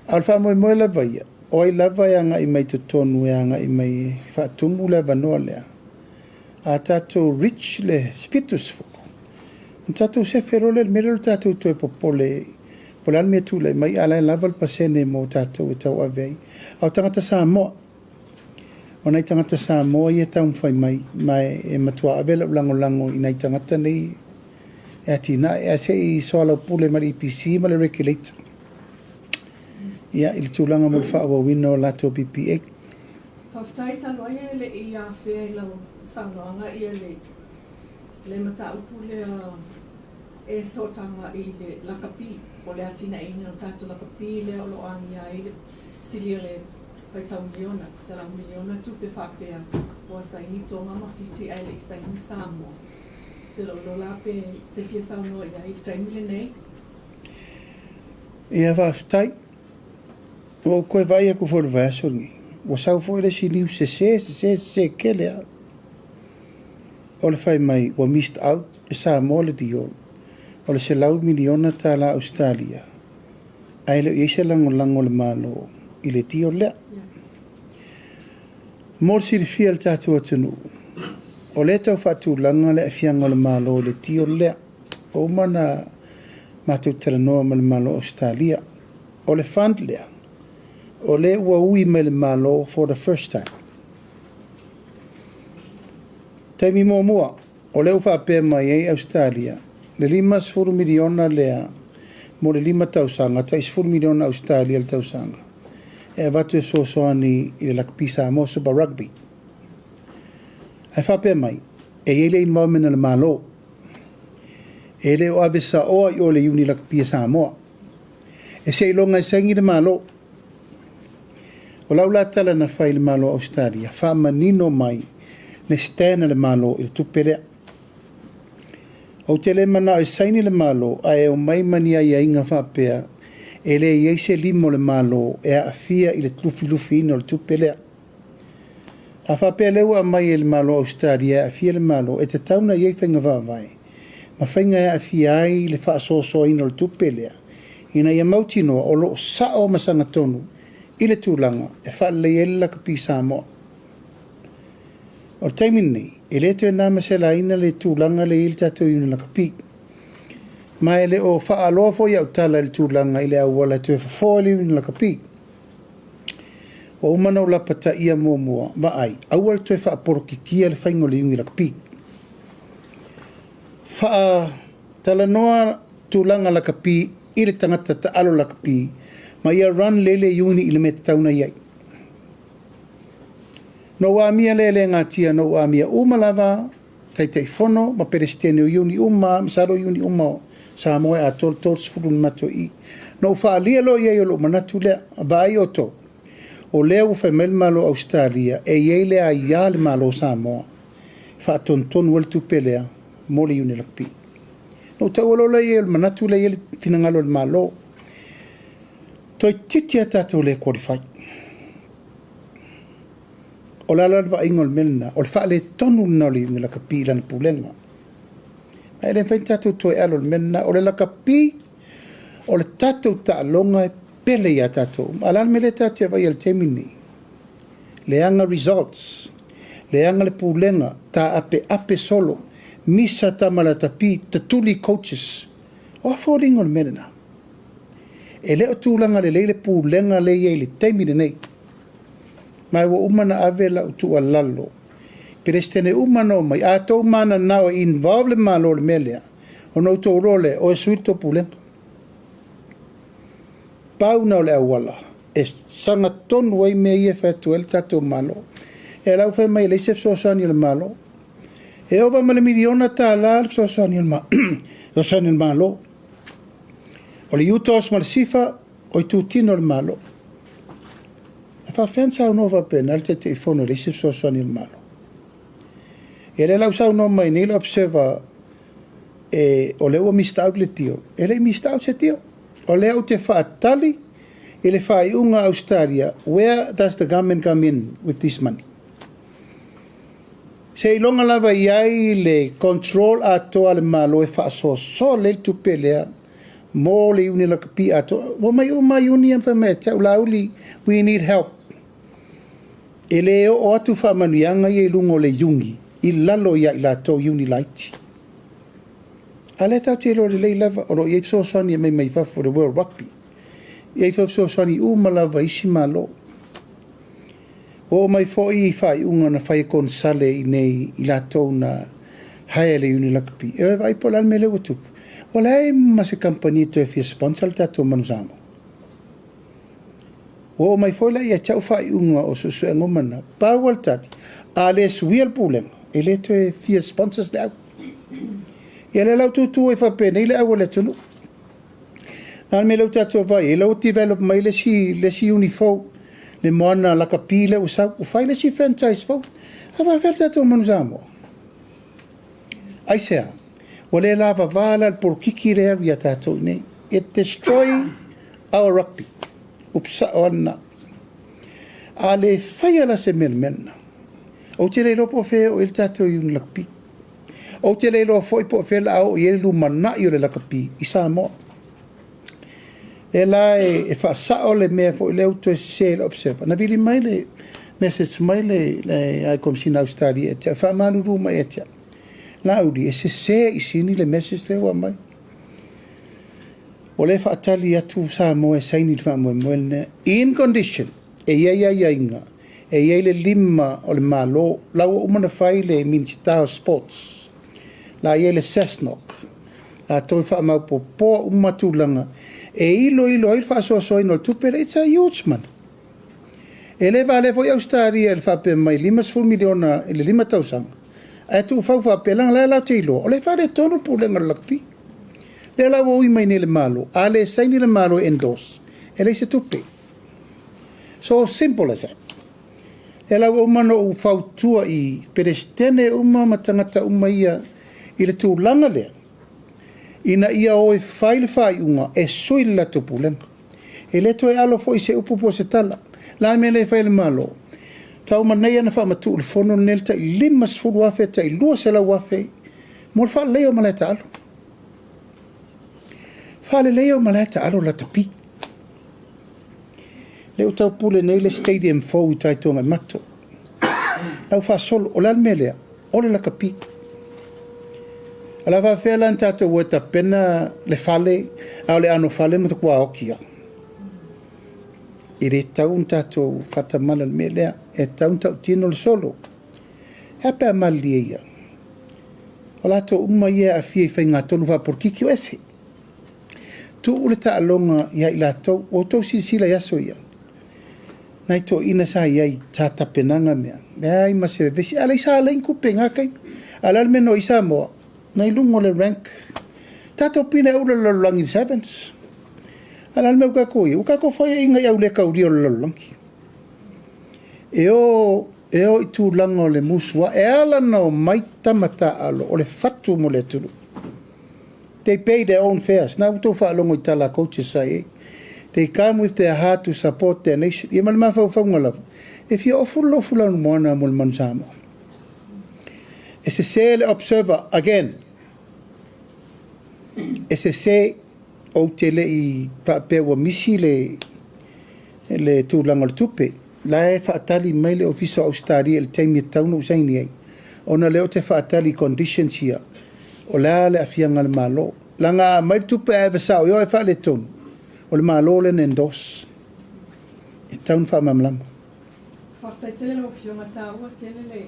S1: A o le faamoemoe lava ia, o ai lava e agai mai totonu e agai mai e faatumu le avanoa lea, a tatou reach le 70, ona tatou sefe loa lea i le mea lea o le tatou toe popole po o le a le mea e tulai mai, a o la e lava le pasene mo tatou e tauave ai. A o tagata Samoa, o nai tagata Samoa ia e taumafai mai, ma e matua ave lau lagolago i nai tagata nei e atinae, ae se i soalaupule ma le EPC ma le Regulator ia, i le tulaga mo le faaauauina o latou PPA.
S3: Faafetai talu ai e le i afea i lau saunoaga ia le le mataupu lea e sootaga i le lakapi, po o le atinaeina o le tatou lakapi lea o lo o agia ai le sili o le faitau miliona, 100 miliona tupe faapea ua saini Toga ma Fiti ae le i saini Samoa. Ou te lou iloa la pe te fia saunoa i ai i le taimi lenei.
S1: Ia faafetai. Ua ou toe vaai atu foi i le vaiaso lenei, ua sau foi le isi niu sese, sese, sese tele lava. O le fai mai ua missed out e Samoa le deal o le $100 miliona Ausetalia, ae le o i ai se lagolago a le Malo i le deal lea. Mo le silafia e le tatou atunuu, o lea e tau faatulaga le aafiaga o le Malo i le deal lea. Ua uma ona matou talanoa ma le Malo o Ausetalia. O le fund lea, o lea ua ui mai le Malo for the first time. Taimi muamua, o lea ua faapea mai ai Ausetalia, le $50 miliona lea mo le 5 tausaga, tai $10 miliona Ausetalia le tausaga, e avatu e fesoasoani i le Lakapi Samoa Super Rugby. Ae faapea mai, e i ai le involvement a le Malo. E le o ave saoa i o le Iuni Lakapi a Samoa. E seiloga e saini le Malo. O lau la tala na fai i le Malo o Ausetalia, faamanino mai le stand a le Malo i le tupe lea. Ou te le manao e saini le Malo ae omai ma ni aiaiga faapea e le i ai se lima o le Malo e aafia i le lufilufiina o le tupe lea. A faapea lea ua aumai e le Malo o Ausetalia e aafia le Malo, e tatau ona i ai faiga faavae ma faiga e aafia ai le faasoasoaina o le tupe lea ina ia mautinoa o lo o sao ma sagatonu i le tulaga e faaleleia ai le lakapi Samoa. O le taimi lenei, e le toe na ma selaina le tulaga lea e i ai le tatou iuni lakapi. Ma e le o faaaloa foi au tala i le tulaga i le auala e toe fofo ai le iuni lakapi. Ua uma ona ou lapataia muamua, vaai, aua le toe faapolokikia le faiga o le iuni lakapi. Faatalanoa tulaga lakapi i le tagata taalo lakapi ma ia run lelei le iuni i le mea e tatau ona i ai. Na ou amia lea e le gatia, na ou amia uma lava Taitaifono ma Peresetene o iuni uma, masalo o iuni uma o Samoa e atoa le 30 na matou i. Na ou faaalia loa i ai o lou manatu lea, vaai outou. O lea ua fai mai le Malo o Ausetalia e i ai le aia a le Malo o Samoa e faatonutonu ai le tupe lea mo le Iuni Lakapi. Na ou taua loa lea i ai o le manatu lea e i ai le finagalo o le Malo, toeitiiti lava tatou le qualify. O le a la le vaaiga o le mea lena? O le faaletonu lena o le Iuni Lakapi i lana pulega. Ma e le mafai ona tatou toe alo i le mea lena. O le lakapi, o le tatou taaloga e pele ia tatou uma. A o le a le mea lea tatou te vaai i ai i le taimi lenei? Leaga results, leaga le pulega, taapeape solo, misa tama lakapi, tatuli coaches. O a foliga o le mea lena? E le o tulaga lelei le pulega lea e i ai i le taimi lenei. Ma ua uma ona ave lau tuualalo i Peresetene uma na omai, a outou mananao e involve le Malo i le mea lea, ona outou iloa lea, o e sui le tou pulega. Pau lena o le auala e sagatonu ai mea ia e fai atu ai le tatou Malo. Ia o la ua fai mai e leai se fesoasoani a le Malo. E ova ma le miliona tala le fesoasoani a le Malo. O le UTOS ma le SIFA, o itutino o le Malo. E faapefea ona saunoa faapena le Taitaifono e leai se fesoasoani a le Malo? Ia lea la ua saunoa mai nei le Observer o lea ua missed out le deal. E le i missed out se deal. O lea ou te faatali i le faaiuga a Ausetalia, where does the government come in with this money? Seiloga lava i ai le control atoa a le Malo e faasoasoa lelei le tupe lea mo le iuni lakapi atoa. Ua omai uma lava iuni ia ma fai mai ia te au, Laauli, we need help. E le oo atu faamanuiaga ia i luga o le iuni i lalo ia i latou iuni laiti. A o lea tatou te iloa lelei lava o lo o i ai fesoasoani e aumai mai fafo i le World Rugby. E i ai foi fesoasoani uma lava i isi Malo. Ua oo mai foi i faaiuga na fai e konesale i inei i latou na hire i le Iuni Lakapi. E vaai po o le a le mea lea ua tupu. Ua leai ma se kamupani e toe fia sponsor le tatou Manu Samoa. Ua oo mai foi la ia te au faaiuga o suesuega uma na. Pau lava le tali, a le suia le pulega, e le toe fia sponsors le au. Ia lea la ua tutu ai faapenei le au a le atunuu. O le a le mea lea ua tatou vaai i ai? O lea ua develop mai le isi uni fou, le moana lakapi lea ua sau, ua fai le isi franchise fou. A faapefea le tatou Manu Samoa? Aisea? Ua le lavava la le polokiki lea e alu ia tatou i inei. It destroy our rugby. Upu sao lava lena. A le faia la se mea i le mea lena, ou te le iloa po o fea e oo i ai le tatou iuni lakapi. Ou te le iloa foi po o fea o le a oo i ai le lumanai o le lakapi i Samoa. Lea la e faasao le mea foi lea ua toe sese e le Observer. Na vili mai le message mai le High Komesina a Ausetalia ia te au, e faamalulu mai ia te au, Laauli, e sese i sini le message lea ua aumai. O lea e faatali atu Samoa e saini le faamoemoe lenei. In condition, e i ai aiaiga, e i ai le lima o le Malo, la ua uma ona fai le Minisita o Sports, la i ai le SASNOC, latou e faamaopoopoa uma tulaga e iloilo ai le faasoasoaina o le tupe lea, it's a huge money. E le valea foi Ausetalia i le faapea mai $50 miliona i le 5 tausaga, ae tuufau faapea, leaga o la e latou te iloa, o lea e faaletonu le pulega o le lakapi. Lea la ua ui mai nei le Malo, a le saini le Malo e endorse, e leai se tupe. So simple as that. Lea la ua uma ona ou fautua i Peresetene uma ma tagata uma ia i le tulaga lea, ina ia o e fai le faaiuga e sui le latou pulega. E le toe alo foi se upu po o se tala. O le a le mea lea e fai e le Malo? Tau manaia ona faamatuu le fono lenei le tai $50,000 tai $200,000 mo le faaleleia o malae taalo. Faaleleia o malae taalo lakapi. Lea ua taupule nei le stadium fou i tai Tuanaimato. La ua faasolo, o le a le mea lea? O le lakapi. O le a faapefea la ona tatou o e tapena le fale, a o le anofale e matuā oti lava. E le tatau ona tatou faatamala i le mea lea. E tatau ona tautino le solo. E a pe a malilie ia? O latou uma ia e aafia i faigatonu faapolokiki o ese. Tuu le taaloga ia i latou. Ua outou silasila i aso ia, nai toeaiina sa i ai, sa tapenaga mea, leai ma se vevesi, a o lea sa leai ni tupe i na taimi. A o le a le mea na oo i ai Samoa? Na i luga o le rank, tatou pine aula i le lalolagi i le sevens. A o le a le mea ua tatou i ai? Ua tatou faiaina i aulekaulia o le lalolagi. E o, e o i tulaga o le musu a e ala na o mai tama taaalo o le fatu mo le atunuu. They pay their own fares. Na ua tou faalogo i tala a coaches sa i ai. They come with their heart to support their nation. Ia ma le mafaufauga lava, e fia ofu le lofu lanumoana mo le Manu Samoa. E sese le observer again. E sese ou te le i faapea ua misi le le tulaga o le tupe. La e faatali mai le Ofisa o Ausetalia i le taimi e tatau ona ou saini ai, ona o lea ou te faatali i conditions ia, o le a le aafiaga a le Malo. Leaga a aumai le tupe ae ave sao i o ae faaletonu, o le Malo lea na endorse. E tatau ona faamalamalama.
S3: Faafetai tele lau Afioga, taua tele le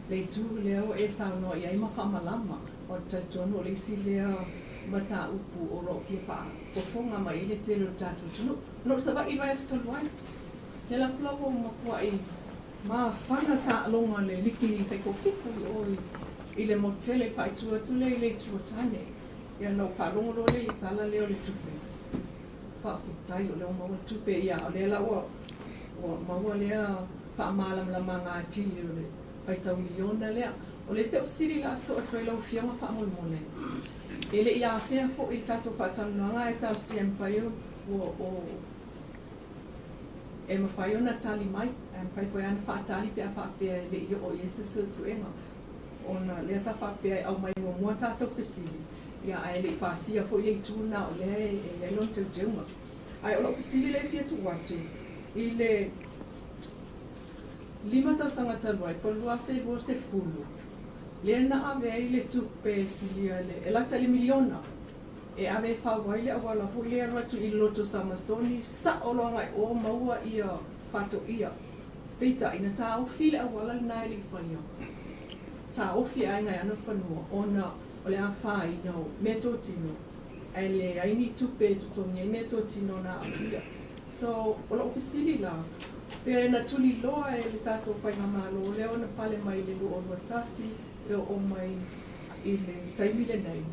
S3: le itu lea ua e saunoa i ai ma faamalama. Ou te talitonu o le isi lea mataupu o lo o fia faafofoga mai ai le tele o le tatou atunuu. Na ou Savaii i le vaiaso talu ai, lea la kula ua matuai mafana taaloga le liki taitoafitu i o i le motu tele i faaitu atu lea i le itu o Tane. Ia na ou faalogo loa lea i le tala lea o le tupe. Faafetai o lea ua maua le tupe, ia o lea la ua maua lea faamalamalamaga atili o le faitau miliona lea. O le isi au fesili la soo atu ai lau Afioga faamolemole, e le i afea foi i le tatou faatalanoaga ae talosia e mafai o e mafai ona tali mai, ae mafai foi lava ona faatali pe a faapea e le i oo i ai se suesuega, ona lea sa faapea e aumai muamua tatou fesili, ia ae le i pasia foi le itu lena o lea e i ai lona teuteuga. Ae o lau fesili lea e fia tuu atu, i le 5 tausaga talu ai, po o le 2020, lea na ave ai le tupe silia le, e lata i le miliona, e ave e fau ai le auala foi lea e alu atu i le Loto Samasoni, sao loa agai o maua ia Faatoia. Peitai, na taofi le auala lena e le i faia. Taofi e aiga e ana fanua ona o le afaina o meatotino, ae leai ni tupe e totogi ai meatotino na aafia. So, o lou fesili la, pe na tuliloa e le tatou Faigamalo lea ona pale mai i le 2021 e oo mai i le taimi lenei,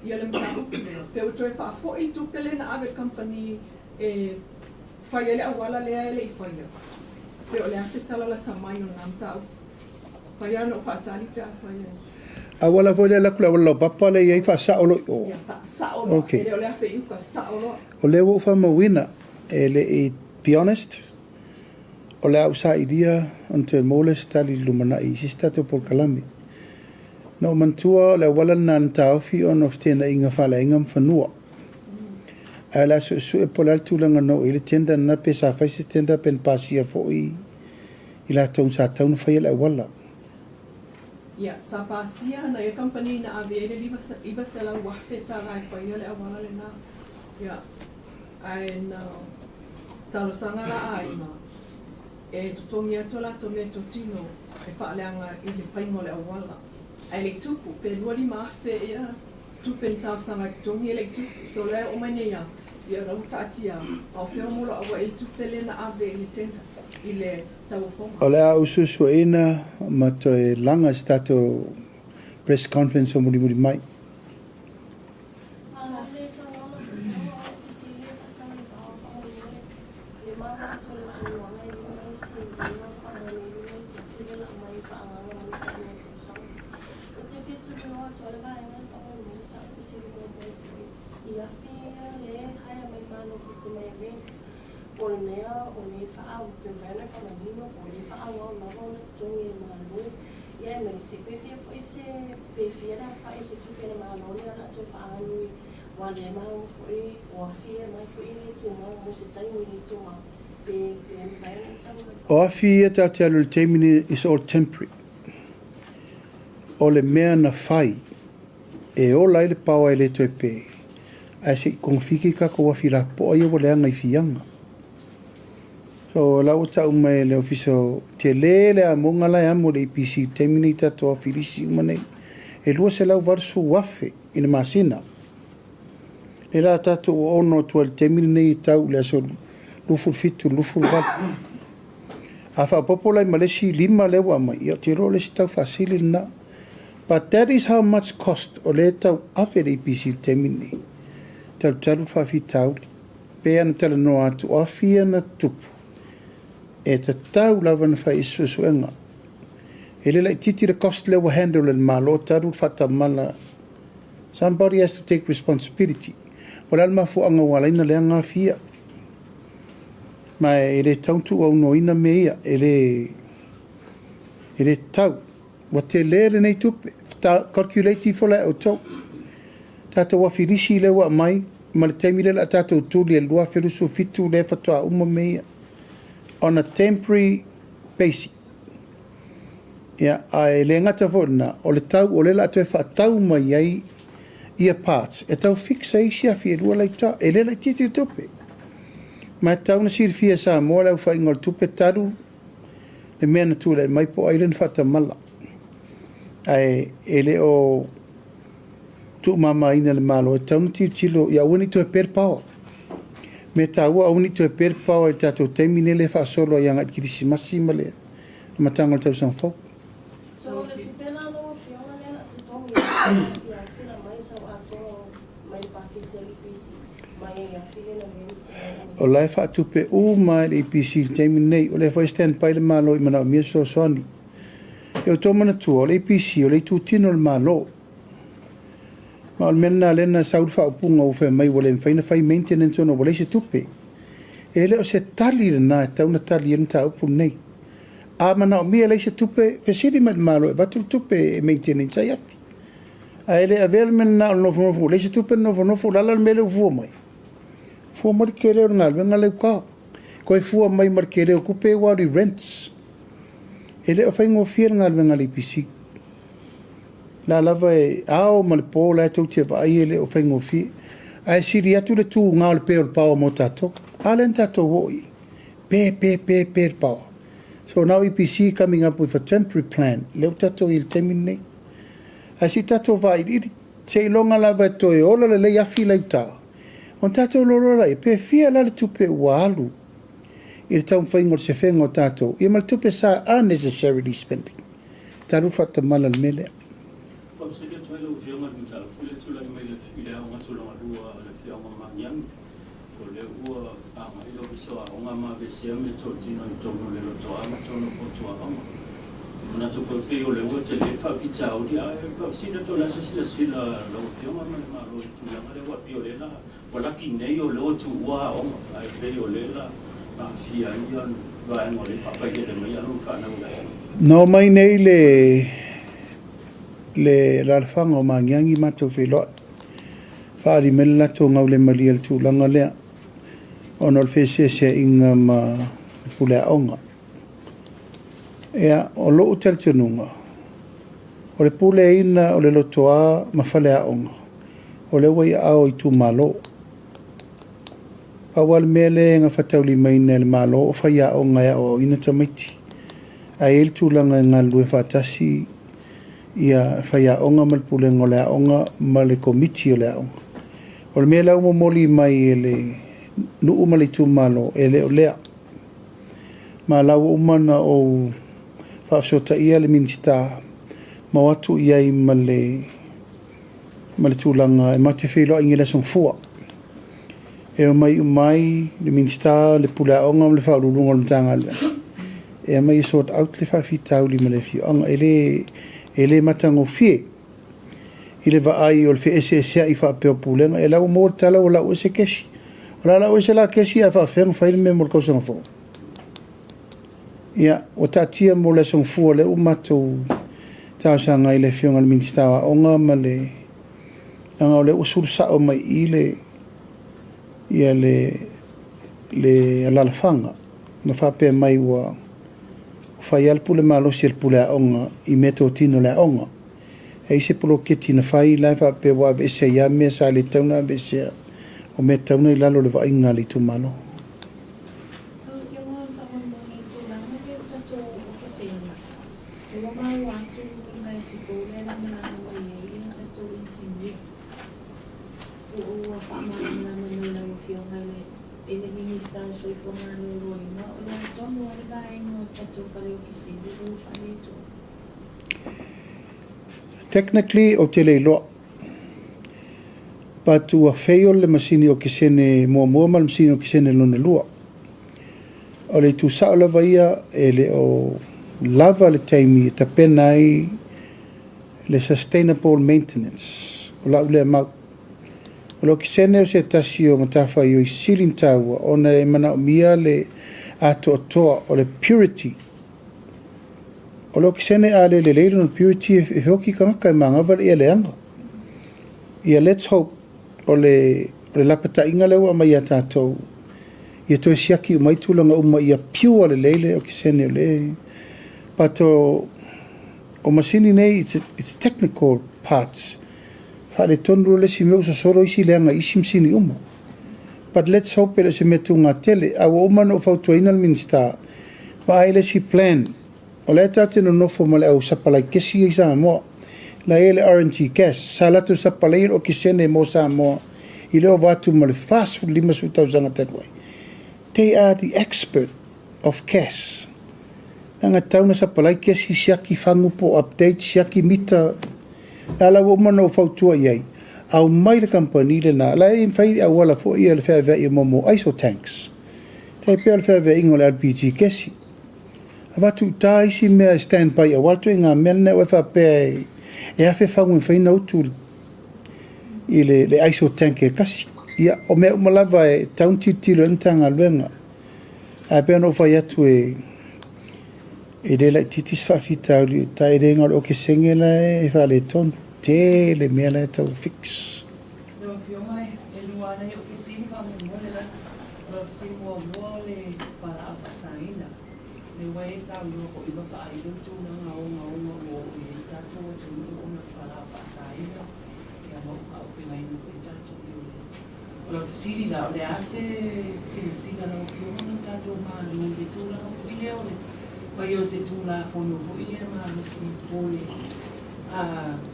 S3: ia le mataupu lea, pe ua toe faafoi le tupe lea na ave i le kamupani e fai ai le auala lea e le i faia, pe o le a se tala lata mai o lena mataupu. Fai lava ona ou faatali pe afai e.
S1: Auala foi lea alu atu le auala laupapa lea e i ai faasao loa i o.
S3: Ia, faasao loa. Okay. E le o le afe i uka, sao loa.
S1: O lea ua ou faamauina, e le i, be honest, o le a ou sailia ona toe maua lea o se tali i le lumanai i se isi tatou polokalame. Na ou manatua o le auala lena na taofi ona o feteenaiga faaleaiga ma fanua. Ae o le a suesue po o le a le tulaga na oo i ai le tender lena pe sa fai se tender pe na pasia foi i latou sa tatau ona faia le auala.
S3: Ia, sa pasia na ia kamupani na ave ai le $900,000 tala e faia le auala lena. Ia, ae na talosaga la aiga e totogi atu a latou meatotino e faaleaga i le faiga o le auala. Ae le i tupu, pe $25,000 ea tupe na talosaga e totogi e le i tupu. So o lea e oo mai nei lava, ia o la ua taatia, a o fea o moloaua ai le tupe lea na ave i le tender, i le tauofoga.
S1: O le a ou suesueina ma toe laga i se tatou press conference o mulimuli mai. O afi ia tatou te alu i le taimi lenei is all temporary. O le mea na fai e ola ai le paoa e le toe pe, ae se i togafiti tatou afi lapopoa ia ua leaga i Fiaga. So la ua tau mai e le ofisa o tele le amoga la e amo i le EPC i le taimi nei i tatou afi lisi uma nei. E $280,000 i le masina. Lea la tatou ua ono atu ai i le taimi lenei e tau i le aso 27 i le 28. A faaopoopo la i ma le isi 5 lea ua aumai, ia ou te iloa o le isi tau faasili lena. But that is how much cost o lea e tau ave le EPC i le taimi lenei. Talutalu le faafitauli. Pei ona talanoa atu, o afi ia na tupu. E tatau lava ona fai i se suesuega. E le laitiiti le cost lea ua handle e le Malo talu le faatamala. Somebody has to take responsibility. O le a le mafuaaga ua ala ai ona leaga afi ia? Ma e le tatau ona tuuaunoaina mea ia. E le, e le tatau. Ua tele lenei tupe. Calculate ifo la e outou. Tatou afi lisi lea ua aumai ma le taimi lea o le a tatou tuli e le 2027 lea faatoa uma mea ia. On a temporary basic. Ia, ae le gata foi i lena, o le tau o lea o le a toe faatau mai ai ia parts e tau fix ai isi afi e lua la i uta. E le laitiiti le tupe. Ma e tatau ona silafia e Samoa le aofaiga o le tupe talu le mea na tulai mai po o ai lea na faatamala. Ae e le o tuumamaina e le Malo, e tatau ona tilotilo ia aua ne i toe pe le power. Mea taua aua ne i toe pe le power i le tatou taimi nei lea e faasolo ai agai i le Kirisimasi ma le amataga o le tausaga fou.
S4: So o le tupe la lau Afioga lea la totogi ai le afi la mai sau atoa mai le paketi a le EPC mai ai afi lea na rent
S1: O la e faatupe uma e le EPC i le taimi lenei. O lea foi e stand by le Malo i manaomia fesoasoani. Ia outou manatua, o le EPC o le itutino o le Malo. Ma o le mea lena lea na sau le faaupuga ua fai mai ua le mafai ona fai maintenance ona ua leai se tupe. E le o se tali lena e tatau ona tali ai le mataupu lenei. A manaomia e leai se tupe, fesili mai i le Malo e avatu le tupe e maintenance ai api. Ae le avea le mea lena o le nofonofo ua leai se tupe nofonofo, o le a la le mea lea ua fua mai? Fua mai le tele o le galuega lea i uta. Toe fua mai ma le tele o tupe ua alu i rents. E le o faigofie le galuega a le EPC. La lava e ao ma le po la e tou te vaai e le o faigofie. Ae sili atu le tuga o le pe o le power mo tatou. A lea na tatou oo i i. Pe, pe, pe, pe le power. So now EPC coming up with a temporary plan. Lea ua tatou i ai i le taimi lenei. Ae se i tatou vailiili. Seiloga lava e toe ola lelei afi la i uta, ona tatou iloa loa lea, pe fia la le tupe ua alu i le taumafaiga o le sefega o tatou, ia ma le tupe sa unnecessarily spending. Talu faatamala le mea lea.
S5: Faafesili atu ai lau Afioga i le mataupu lea e tulai mai i le aoga tulaga lua a le Afioaga o Magiagi. O lea ua agai le Ofisa o Aoga ma aveesea meatotino i totonu o le lotoa ma totonu o potu aoga. E manatu foi pei o lea ua tele le faafitauli ae faafesili atu o le a se silasila a lau Afioga ma le Malo i le tulaga lea aua pei o lea la ua laki nei o lea ua tuua aoga ae pei o lea la aafia ai vaega o lea e faapailele mai alo ma fanau i le atunuu.
S1: Na omai nei le le alaalafaga o Magiagi matou feiloai, faaali mai le latou gaulemalie i le tulaga lea ona o le feeseeseaiga ma le pule aoga. Ia, o lou talitonuga, o le puleaina o le lotoa ma faleaoga, o lea ua i aao o itumalo. Pau lava le mea lea e gafataulimaina e le Malo o faiaoga e aoaoina tamaiti. Ae i ai le tulaga e galulue faatasi ia faiaoga ma le pulega o le aoga ma le komiti o le aoga. O le mea la ua momoli mai e le nuu ma le itumalo, e le o lea. Ma la ua uma ona ou faafesootaia le Minisita ma o atu i ai ma le ma le tulaga e matou te feiloai i le Aso Gafua. E omai uma ai le Minisita, le Pule Aoga ma le Faauluuluga o le Matagaluega e aumai e sort out le faafitauli ma le afioaga. E le, e le matagofie i le vaai o le feeseesea'i faapea o pulega. E la ua maua le tala ua lau ese kesi. O le a lau ese la kesi ae faafefea ona fai le mea mo le tausaga fou? Ia, ua taatia mo le Aso Gafua lea ua matou talosaga ai i le Afioga i le Minisita o Aoga ma le leaga o lea ua sulu sao mai i i le ia le le alaalafaga ma faapea mai ua fai lava le pule malosi a le pule aoga i meatotino o le aoga. E i ai se poloketi na fai la e faapea ua aveese ai lava mea sa le tatau ona aveesea, o mea tatau ona i lalo o le vaaiga a le itumalo.
S2: Lau Afioga faamolemole i le tulaga lea o tatou okesene, ua maua atu i le vaiaso fou lea e lagalaga mai ai ia tatou inisinia. Po o ua faamalamalama mai lau Afioga i le i le Minisita o le Soifua Maloloina, o le a tonu lava le vaega o le tatou fale okesene lea ua faaletonu?
S1: Technically ou te le iloa. But ua fail le masini okesene muamua ma le masini okesene lona lua. O le itu sao lava ia, e le o lava le taimi e tapena ai le sustainable maintenance. O lau lea mau. O le okesene o se tasi o matafaioi sili ona taua ona e manaomia le atoatoa o le purity. O le okesene a le lelei lona purity e feoki tagata e magava le ia leaga. Ia let's hope o le o le lapataiga lea ua aumai ia tatou ia toe siaki uma ai tulaga uma ia pure lelei le okesene o le but o o masini nei it's technical parts faaletonu loa le isi mea ua sosolo isi leaga i isi masini uma. But let's hope e le o se mea tuga tele. A ua uma ona ou fautuaina le Minisita, vaai le isi plan. O la e tatou te nonofo ma le au sapalai kesi ia i Samoa. La e i ai le RNG gas. Sa latou sapalaia le okesene mo Samoa i le ova atu ma le 40 50 tausaga talu ai. They are the expert of gas. Leaga e tatau ona sapalai kesi, siaki fagu po o update, siaki mita. A la ua uma ona ou fautua i ai, aumai le kamupani lena, la e mafai auala foi ia le feaveai o mea o iso tanks. Tai pei o le feaveaiga o le LPG kesi. Avatu i uta isi mea e stand by aua le ituaiga mea lena ua e faapea e afe fagu e mafai ona utu i le iso tank e tasi. Ia, o mea uma lava e tatau ona tilotilo i ai le Matagaluega. Ae pei ona ou fai atu e E le laitiiti se faafitauli i uta, e le na o le okesene la e faaletonu, tele mea la e tau fix.
S6: Lau Afioga, e lua lava nai ou fesili faamolemole la. O lau fesili muamua o le fualaau faasaina. Lea ua e saunoa foi ma faailo le tulaga ogaoga ua oo i ai le tatou atunuu ona o le fualaau faasaina, ia ma ua faaopegaina foi tatou leoleo. O lau fesili la, o le a se silasila a lau Afioga ma le tatou Malo i le tulaga foi lea o le faia o se Tulafono foi lea malosi po o le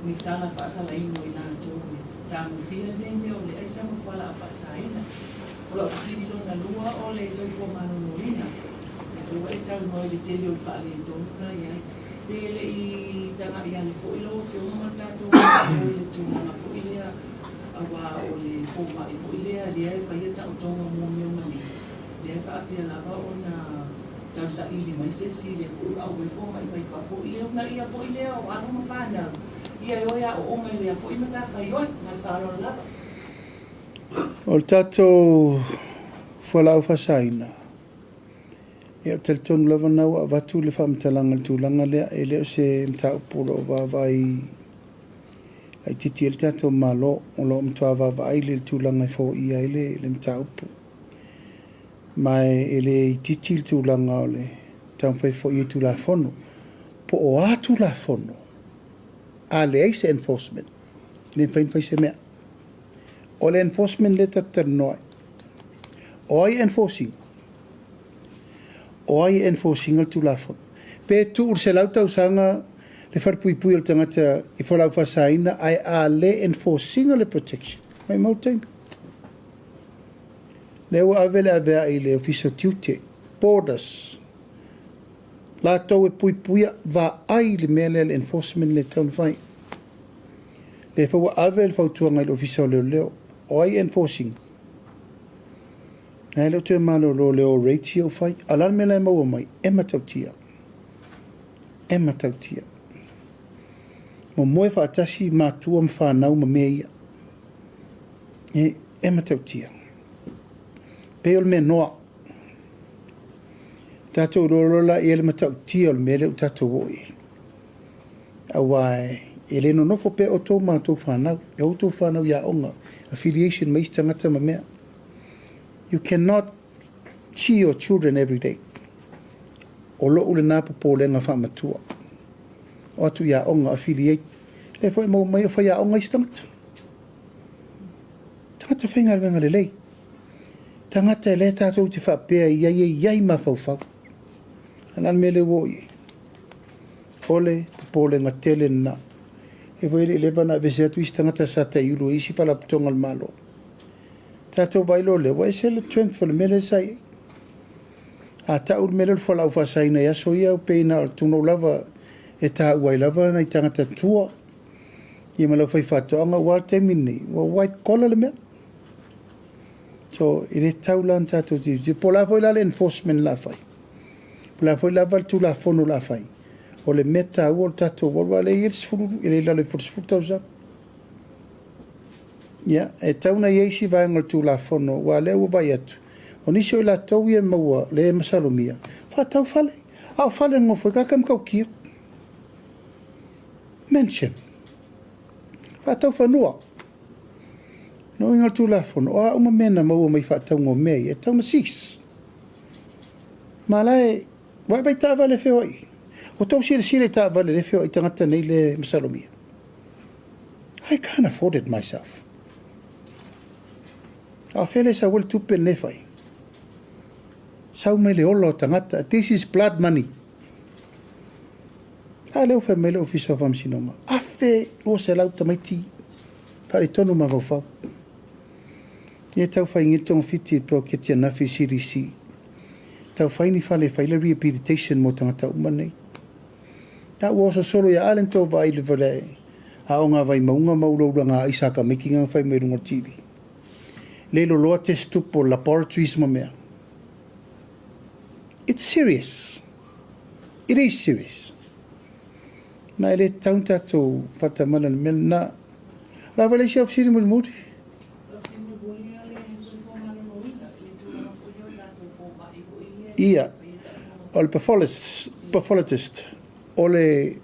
S6: misala faasalaina o i latou e tagofia lenei mea o le aisa ma fualaau faasaina. O lau fesili lona lua o le soifua maloloina, lea foi ua e saunoa i le tele o le faaletonu la e i ai. Pe le i tagai ane foi lau Afioga ma le tatou Malo i le tulaga foi lea aua o le fomai foi lea lea e faia taotoga mo mea uma nei, lea e faapea lava ona tausaili mai se isi lea foi ua auai fomai mai fafo ia uunaia foi lea o alo ma fanau ia e o e aooga i lea foi matafaioi. Ma le faaaloalo lava.
S1: O le tatou fualaau faasaina, ia ou te talitonu lava na ua avatu le faamatalaga i le tulaga lea, e le o se mataupu o lo o vaavaai laitiiti ai le tatou Malo, o lo o matua vaavaai le tulaga e foia ai le mataupu. Ma e le itiiti le tulaga o le taumafai foi i Tulafono. Po o a Tulafono, a leai se enforcement, e le mafai ona fai se mea. O le enforcement lea tatou te talanoa ai. O ai e enforce ina? O ai e enforce ina le Tulafono? Pe tuu i le 100 tausaga le falepuipui o le tagata i fualaau faasaina ae a le enforce ina le protection, maumau taimi. Lea ua ave le aveai i le Ofisa o Tiute, Borders, latou e puipuia, vaai le mea lea le enforcement lea e tatau ona fai. Lea foi ua ave le fautuaga i le Ofisa o Leoleo, o ai e enforce ina? E le o toe malolo le o rates ia ua fai. A o le a le mea la e maua mai? E matautia. E matautia. Momoe faatasi matua ma fanau ma mea ia. E matautia. Pei o le mea noa. Tatou iloa loa laia le matautia o le mea lea ua tatou oo i ai. Aua e le nonofo pea outou ma outou fanau. E o outou fanau i aoga, affiliation ma isi tagata ma mea. You cannot see your children every day. O lou lena popolega faamatua. O atu i aoga, affiliate. Lea foi e maua mai o faiaoga isi tagata. Tagata faigaluega lelei. Tagata e lea tatou te faapea i ai e i ai mafaufau. A o le a le mea lea ua oo i ai? O le popolega tele lena. E foi e le i leva ona aveese atu isi tagata sa taiulu e isi faalapotopotoga a le Malo. Tatou vaai loa lea, ua ese le trend o le mea lea sa i ai. A tau le mea lea o le fualaau faasaina i aso ia, pei na o le tunou lava e taua ai lava nai tagata tua ia ma le aufaifaatoaga, aua o le taimi lenei, ua white collar le mea. So, e le tatau la ona tatou tilotilo. Po o le a foi la le enforcement o le a fai. Po o le a foi lava le Tulafono o le a fai, o le mea taua o le tatou alu a lea e i ai le 10, e le i lalo ifo o le 10 tausaga. Ia, e tatau ona i ai isi vaega o le Tulafono, aua o lea ua vaai atu, o nisi o i latou ia e maua, lea e masalomia, faatau fale, a o fale e nonofo ai tagata e matautia. Mansion. Faatau fanua. No uiga o le Tulafono, o a uma mea na maua mai faatauga o mea ia, e tatau ona cease. Ma la e, vaai taavale e feoai. Ua tou silasila i taavale lea e feoai tagata nei lea e masalomia. I can't afford it myself. A o fea lea e sau ai le tupe lenei e fai? Sau mai le ola o tagata. This is blood money. A lea ua fai mai le Ofisa o Faamasinoga, 1,200 tamaiti faaletonu mafaufau. Ia tau fai nei togafiti i le poloketi ananafi i le CDC. Tau fai ni fale e fai le rehabilitation mo tagata uma nei. La ua oso solo ia ale na tou vaai i le vale aoga a Vaimauga ma ulaulaga a Isaka Making na fai mai luga o le TV. Le loloa test tupu o laboratories ma mea. It's serious. It is serious. Ma e le tatau ona tatou faatamala i le mea lena. O le a fai le isi au fesili mulimuli? Ia, o le pathologist, o le,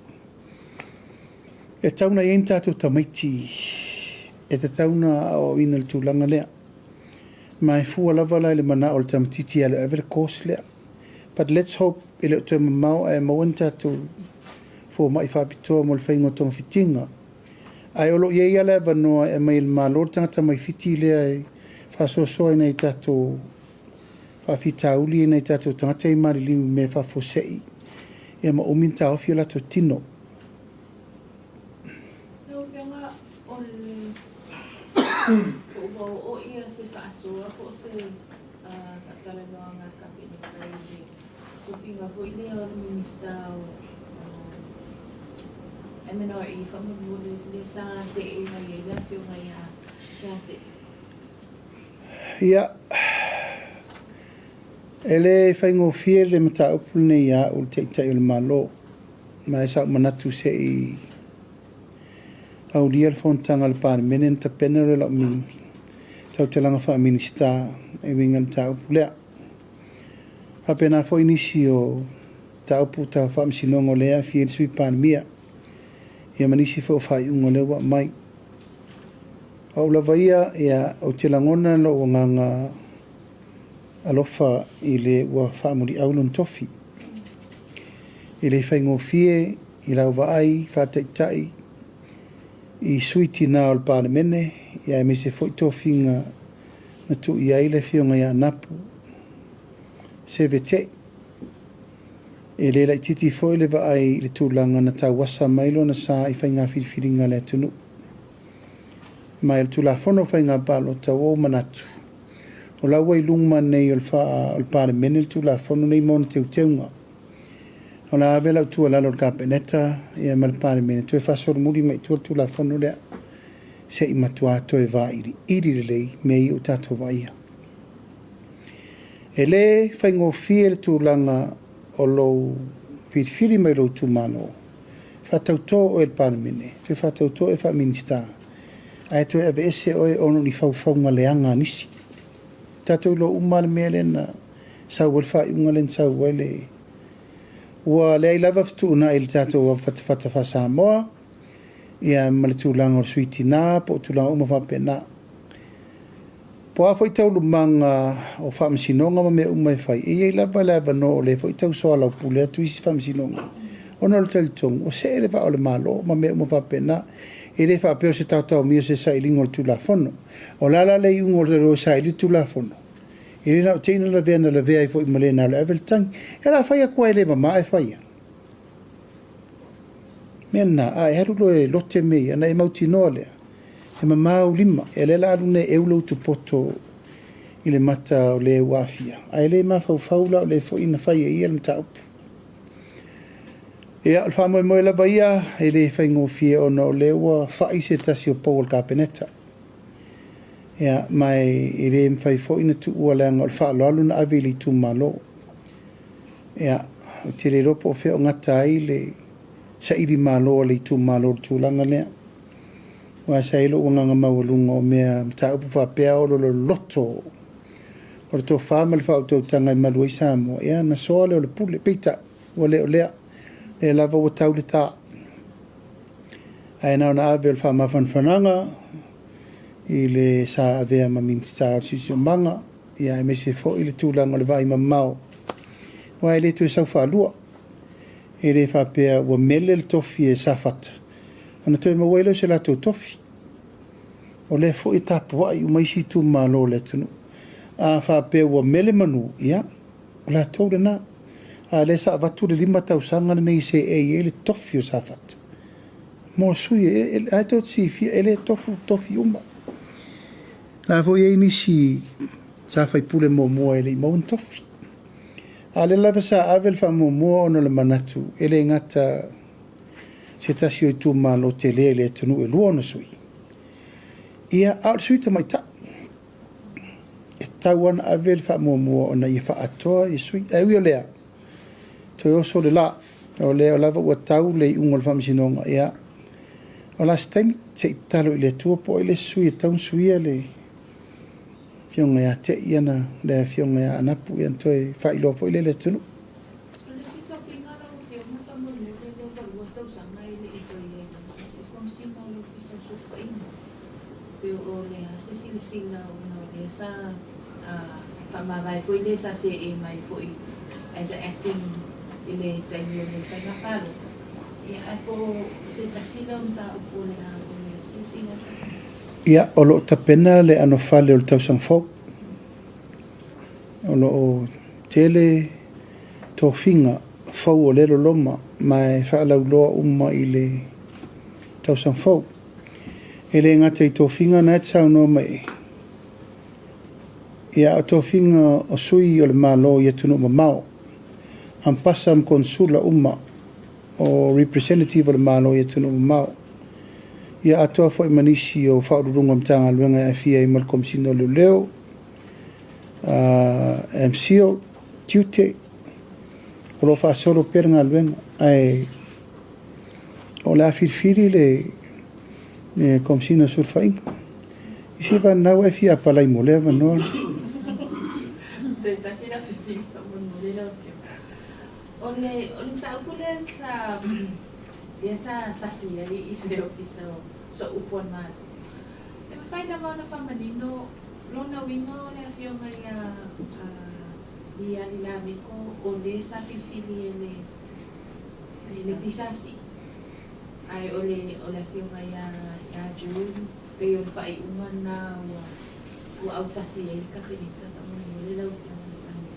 S1: e tatau ona i ai ni tatou tamaiti e tatau ona aoaoina i le tulaga lea. Ma e fua lava la i le manao o le tamaitiiti e alu e ave le course lea. But let's hope e le o toe mamao ae maua ni tatou fomai faapitoa mo le faiga o togafitiga. Ae o lo o i ai lava le avanoa e aumai e le Malo le tagata mai Fiti lea e faasoasoa i nai tatou faafitauli i nai tatou tagata i maliliu i mea faafuasei ia ma umi ona taofi o latou tino.
S2: Lau Afioga, o le po ua oo ia se faasoa po o se faatalanoaga a le Kapeneta i le tofiga foi lea o le Minisita o MNRE faamolemole lea sa seei mai ai le Afioga ia Te'i.
S1: Ia, e le faigofie le mataupu lenei ia au le Taitai o le Malo, ma e sa ou manatu se i aulia le fonotaga a le Palemene ona tapena lea o lau tautalaga faa-Minisita e uiga i le mataupu lea. Faapena foi nisi o mataupu tau faamasinoga o lea e aafia ai le Sui Palemia, ia ma nisi foi o faaiuga o lea ua aumai. O au lava ia, ia, ou te lagona lou agaga alofa i le ua faamuliau lona tofi. E le faigofie i lau vaai faataitai i sui tina o le Palemene, ia aemaise foi tofiga na tuu i ai le Afioga ia Anapu Seve Te'i. E le laitiiti foi le vaai i le tulaga na tauasa mai lona sa i faiga filifiliga a le atunuu. Ma e o le Tulafono o Faiga Palota ua ou manatu, o la ua i luma nei o le Palemene le Tulafono nei ma ona teuteuga. O le a ave lau tuualalo i le Kapeneta ia ma le Palemene toe faasolomuli mai i tua le Tulafono lea se i matuā toe vailiili lelei mea ia ua tatou vaaia. E le faigofie le tulaga o lou filifili mai lou itumalo, faatautō oe i le Palemene, toe faatautō oe faa-Minisita, ae toe aveese oe ona o ni faufauga leaga a nisi. Tatou iloa uma lava le mea lea na sau ai le faaiuga lea na sau ai le... Ua leai lava fetuunai i le tatou avafatafata faa-Samoa, ia ma le tulaga o le sui tina po o tulaga uma faapena. Po o a foi taualumaga o faamasinoga ma mea uma e fai, e i ai lava le avanoa o lea foi e tau soalaupule atu isi faamasinoga ona o le talitonu ua see le vaa o le Malo ma mea uma faapena. E le faapea o se taotaomia o se sailiga o le Tulafono. O le a la le iuga o le o e saili le Tulafono? E le na o te i na lavea na lavea ai foi ma le na o le ave le tagi. E la fai atu lava e le mama ae fai ia. Mea lena, a e alu loa e lote mea ia, ona e mautinoa lea, e mama ou lima. E lea la alu nei e eu lou utupoto i le mata o le ua aafia, ae le mafaufau la o le foi na fai e ia le mataupu. Ia, o le faamoemoe lava ia, e le faigofie ona o lea ua fai se tasi o pou o le Kapeneta. Ia, ma e le mafai foi ona tuua leaga o le faaaloalo na ave i le itumalo. Ia, Ou te le iloa po o fea o gata ai le saili malo a le itumalo i le tulaga lea. Aua sa i ai lou agaga maualuga o mea mataupu faapea o lo loloto o le tofa ma le faautautaga e malu ai Samoa, ia ona soa lea o le pule. Peitai, ua le o lea. O lea lava ua tau le ta. Ae na ona ave o le faamafanafanaga i le sa avea ma Minisita o le Siosiomaga, ia aemaise foi le tulaga o le vaai mamao, aua e le toe sau faalua. E le faapea ua mele le tofi e Safata ona toe maua ai lea o se latou tofi. O lea foi e tapuai uma isi itumalo o le atunuu. A faapea ua mele manu, ia, o latou lena. A o lea sa avatu le 5 tausaga lenei e seei ai le tofi o Safata mo sui e, e, e tou te silafia, e le tofu tofi uma. La foi e i ai nisi sa faipule muamua e le i maua ni tofi. A o lea lava sa ave le faamuamua ona o le manatu e le gata se tasi o itumalo tele i le atunuu e 2 ona sui, ia, a o le sui tamaitai. E tatau lava ona ave le faamuamua ona ia faaatoa ia sui. Ae ui o lea, toe oso le la, o lea lava ua tau le iuga o le faamasinoga, ia, o le a se taimi, se i tatalo i le Atua po o ai le isi sui e tatau ona suia le Afioga ia Tei ana le Afioga ia Anapu, ia ona toe faailoa foi lea i le atunuu.
S2: O le isi tofiga lau Afioga faamolemole lea ua 2 tausaga e le i toe i ai lava se isi Komesina o le Ofisa o Sulufaiga. Pe o le a se silasila ona o lea sa faamavae foi le sa seei mai foi as a acting i le taimi o le faiga palota, ia ae po o se tasi lea o mataupu o le a o le silasila le Kapeneta.
S1: Ia, o lo o tapena le anofale o le tausaga fou. O lo o tele tofiga fou o lea loloma ma e faalauiloa uma i le tausaga fou. E le gata i tofiga na e te saunoa mai ai, ia a o tofiga o sui o le Malo i atunuu mamao, ampasa ma konsula uma o representative o le Malo i atunuu mamao, ia atoa foi ma nisi o faauluuluga o Matagaluega e aafia ai ma le Komesina o Leoleo, MCIL, Tiute, o lo o faasolo pea le galuega, ae o le a filifili le Komesina o Sulufaiga. I se vanau e fia apalai mo lea avanoa.
S2: Toe tasi la fesili faamolemole lau Afioga. O le o le mataupu lea sa lea sa sasi ai le Ofisa o Sooupu a le Malo, e mafai lava ona faamanino lona uiga o le Afioga ia Liali Lameko o le sa filifili e le le PSC, ae o le o le Afioga ia ia June pei o le faaiuga lena ua ua autasi ai le Kapeneta faamolemole lau Afioga i le Palemia.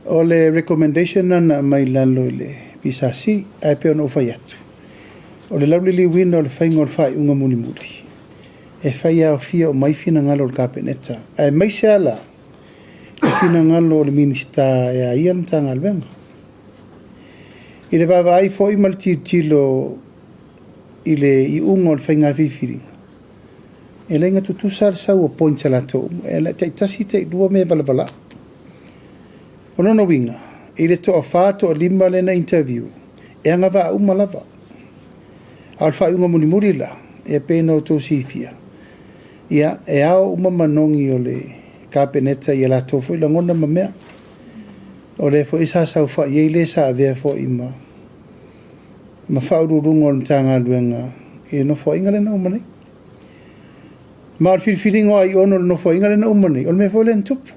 S1: O le recommendation lena na aumai i lalo i le PSC, ae pei ona ou fai atu, o le lauliliuina o le faiga o le faaiuga mulimuli, e fai aofia uma ai finagalo o le Kapeneta, aemaise lava la le finagalo o le Minisita e a ia le Matagaluega. I le vaavaai foi ma le tilotilo i le iuga o le faiga filifiliga, e le tutusa le sau o points a latou uma, e taitasi, tailua mea e valavalao. O lona uiga, i le toafa, toalima lea na interview, e agavaa uma lava. A o le faaiuga mulimuli la, e pei ona outou silafia, ia, e ao uma manogi o le Kapeneta i a latou foi lagona ma mea. O lea foi sa saofai ai le sa avea foi ma ma faauluuluga o le Matagaluega i le Nofoaiga lea na uma nei. Ma o le filifiliga o Aiono i le Nofoaiga lea na uma nei, o le mea foi lea na tupu.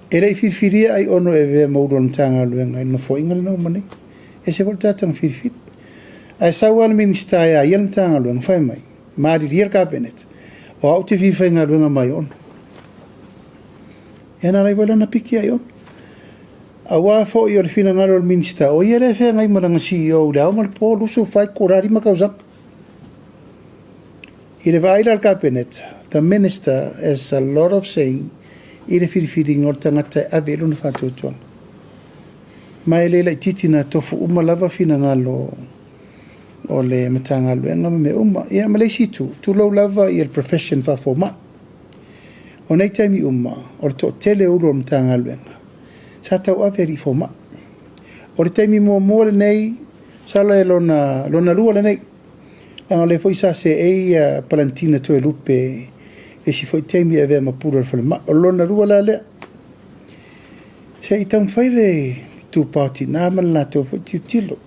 S1: E le i filifilia Aiono e avea ma ulu o le Matagaluega i le Nofoaiga lea na uma nei. E ese foi le tagata na filifili. Ae sau lava le Minisita e a ia le Matagaluega, fai mai, malilie le Kapeneta, o au ou te fia faigaluega ma Aiono. Ia na ala ai foi la ona piki Aiono. Aua foi o le finagalo o le Minisita, o ia lea e feagai ma lana CEO i le ao ma le po, 24 itula, 5 tausaga. I le vaai la a le Kapeneta, the Minister has a lot of saying i le filifiliga o le tagata e ave i ai lona faatuatuaga. Ma e le laitiiti na tofu uma lava finagalo o le Matagaluega ma mea uma. Ia ma le isi itu, tulou lava ia le profession faafomai. O nei taimi uma, o le toatele o ulu o le Matagaluega, sa tauave alii fomai. O le taimi muamua lenei, masalo e lona, lona lua lenei, leaga o lea foi sa seei ia Palantina Toelupe i le isi foi taimi e avea ma pule o le falemai. O lona lua la lea. Se i taumafai le itupa o tina ma le latou foi tilotilo.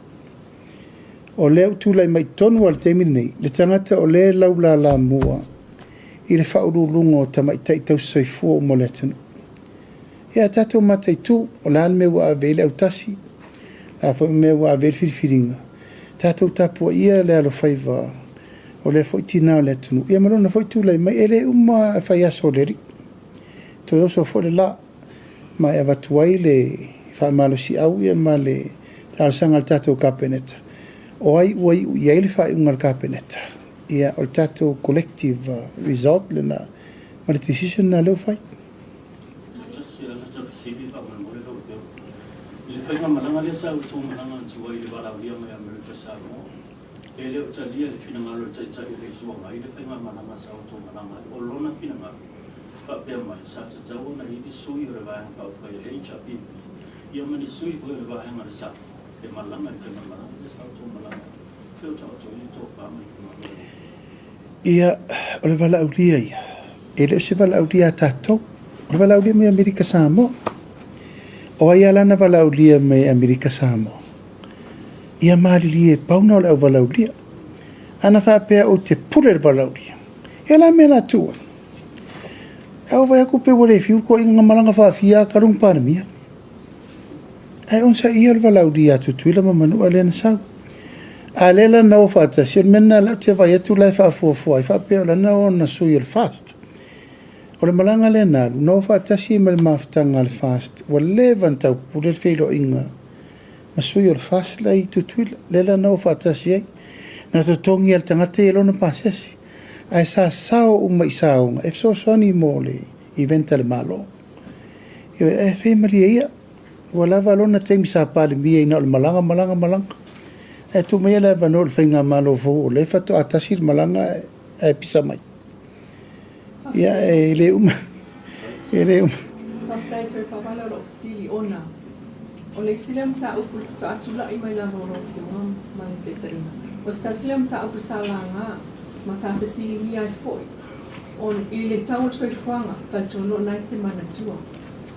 S1: O lea ua tulai mai i totonu lava i le taimi lenei, le tagata o lea e laulalamua i le faauluuluga o tamaitai tausisoifua uma o le atunuu. Ia a tatou mataitu, o le a le mea ua ave i ai le autasi, o le a foi le mea ua ave i ai le filifiliga, tatou tapuaia le alofaiva o lea foi tina o le atunuu, ia ma lona foi tulai mai. E le uma ae fai aso o le Alii, toe oso foi le la, ma e avatu ai le faamalosiau ia ma le talosaga a le tatou Kapeneta, o ai ua iu i ai le faaiuga a le Kapeneta, ia o le tatou collective result lena ma le decision lena lea ua fai.
S5: Tasi lava ta fesili faamolemole lau Afioga. I le faigamalaga lea sa outou malaga atu ai i le valaaulia mai Amerika Samoa, e le o talia le finagalo o le Taitai o le Itu Agai le faigamalaga sa outou malaga ai. O lona finagalo, faapea mai, sa tatau ona i ai ni sui o le Vaega Faaupufai a le HRPP, ia ma ni sui foi o le Vaega a le SUPP e malaga i le faigamalaga lea sa outou malaga ai. Fea o taoto ai le tofa ma le finagalo o lau Afioga?
S1: Ia, o le valaaulia ia, e le o se valaaulia a tatou, o le valaaulia mai Amerika Samoa. O ai a lana valaaulia mai Amerika Samoa? Ia malilie pau na o le au valaaulia. Ana faapea ou te pule le valaaulia, ia la mea la tuu ai. A ou vai atu pe ua le fiu le toeaina na malaga faafia a talu ona Palemia. Ae onosaia le valaaulia a Tutuila ma Manua lea na sau. A lea la na o faatasi, o le mea lena la ou te vaai atu la e faafuafua ai faapea o lana ona sui o le FAST. O le malaga lea na alu, na o faatasi ai ma le mafutaga a le FAST, ua leva ona taupule le feiloaiga ma sui o le FAST la i Tutuila, lea la na o faatasi ai. Na totogi e le tagata ia lona pasese, ae sa sao uma i saoga e fesoasoani mo le event a le Malo. Ioe, ae fai malie ia, ua lava lona taimi sa Palemia ina o le malaga, malaga, malaga. Ae tuu maia le avanoa i le faigamalo fou o lea faatoa tasi le malaga ae pisa mai. Ia, e le uma, e le uma.
S3: Faafetai toe pau lava lea o lou fesili ona o le isi lea mataupu faatoa tulai mai lava o lau Afioga ma le taitaiga. O se tasi lea mataupu sa laga ma sa fesiligia ai foi I le tau o le soifuaga, talitonu o lena e te manatua.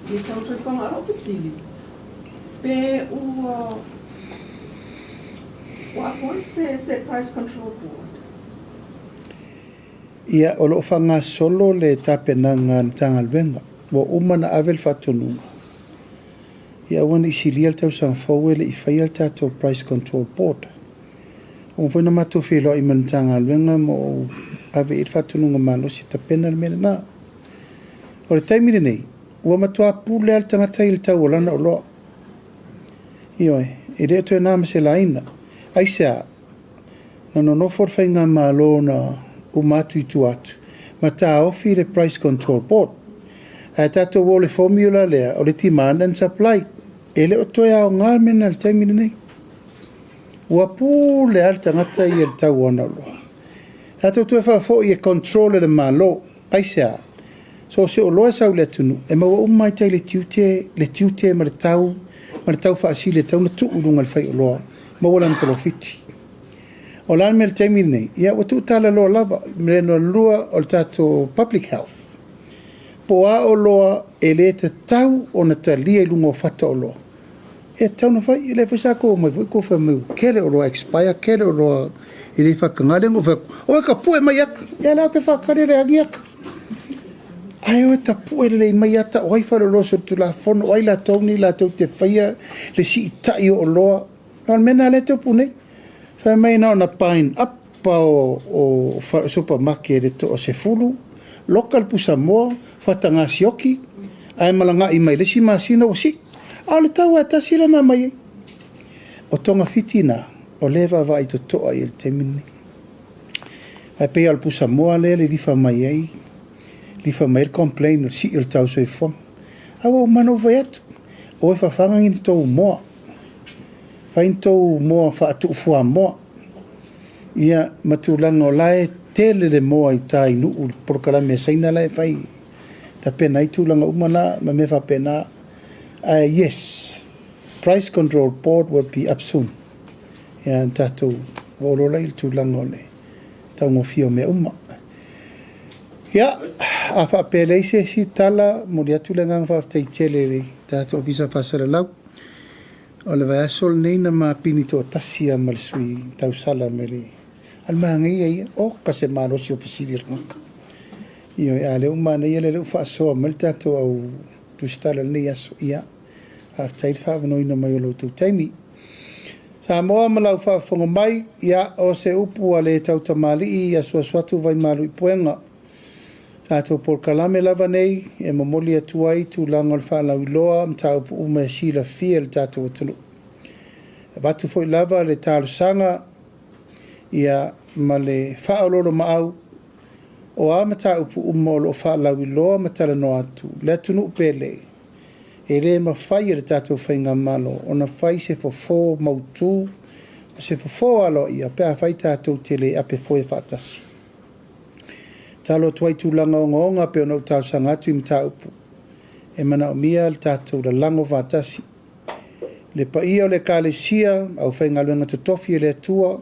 S3: I le tau o le soifuaga, o lou fesili, pe ua ua appoint se se Price Control Board?
S1: Ia, o lo o faagasolo le tapenaga a le Matagaluega. Ua uma ona ave le faatonuga, ia aua ne i silia le tausaga fou e le i faia le tatou Price Control Board. Ua uma foi ona matou feiloai ma le Matagaluega ma ou ave i ai le faatonuga malosi e tapena le mea lena. O le taimi lenei, ua matua pule lava le tagata i le tau o lana oloa. Ioe, e le o toe na ma se laina. Aisea? Na nonofo le faigamalo na uma atu i tua atu ma taofi le Price Control Board. Ae tatou o le formula lea o le demand and supply. E le o toe aoga le mea lena i le taimi lenei. Ua pule lava le tagata ia i le tau o ana oloa. Tatou toe faafoi e control e le Malo. Aisea? So o se oloa e sau i le atunuu, e maua uma ai tai le tiute, le tiute ma le tau, ma le tau faasili e tatau ona tuu i luga i le faioloa, maua lana polofiti. O le a le mea i le taimi lenei? Ia ua tuutalaloa lava, le mea lua o le tatou public health. Po o a oloa e le tatau ona talia i luga o fata oloa, E tatau ona fai, lea foi sa tou omai foi tou fai mai ua tele oloa expire, tele oloa e le faataga, lea na ou fai atu, oe tapue mai ata, ia lea ou te faatali le agi ata. Ae oe tapue lelei mai ata, o ai faleoloa solitulafono, o ai latou nei latou te faia le siitai o oloa. O le mea lena lea e tupu nei. Fai mai na ona pine up o supermarket e le toa 10, loka le pusamoa, fataga sioki, ae malaga'i mai le isi masina ua sii. A o le tau lava e tasi lana aumai ai. O togafiti na, o lea e vaavaai totoa i ai i le taimi lenei. Ae pei lava o le pusamoa lea e lilifa mai ai, lilifa mai ai le complain o le sii o le tau soifuaga. A ua uma ona ou fai atu, o e fafaga ni tou moa, fai ni tou moa faatuufuamoa, ia ma tulaga o la e tele le moa i uta i Nuu, le polokalame a Saina la e fai, tapena ai tulaga uma na ma mea faapena. Ae yes. Price Control Board will be up soon. Ia, na tatou oo loa lea i le tulaga o le taugofie o mea uma. Ia, a faapea e leai se isi tala, momoli atu le agaga faafetai tele i le tatou Ofisa Faasalalau. O le vaiaso lenei na ma pini toatasi lava ma le sui tausala mai le a le manaia ia, oka se malosi o fesili a le tagata. Ioe, a o lea ua manaia lea ua faasoa mai le tatou au tusitala i lenei aso. Ia, faafetai le faaavanoaina mai o lo outou taimi. Samoa ma lau faafofoga mai, ia, o se upu ua le tautamalii, asuasu atu vaimalu i puega. Tatou polokalame lava nei e momoli atu ai tulaga o le faalauiloa mataupu uma e silafia e le tatou atunuu. E avatu foi lava le talosaga ia ma le faaoloolomaau o a mataupu uma o lo o faalauiloa ma talanoa atu le atunuu pele, e le mafai e le tatou Faigamalo ona fai se fofo mautu ma se fofo aloaia pe afai tatou te le ape foe faatasi. Tatalo atu ai i tulaga ogaoga pei ona ou talosaga atu i mataupu e manaomia le tatou lalago faatasi. Le paia o le Ekalesia, aufaigaluega totofi e le Atua,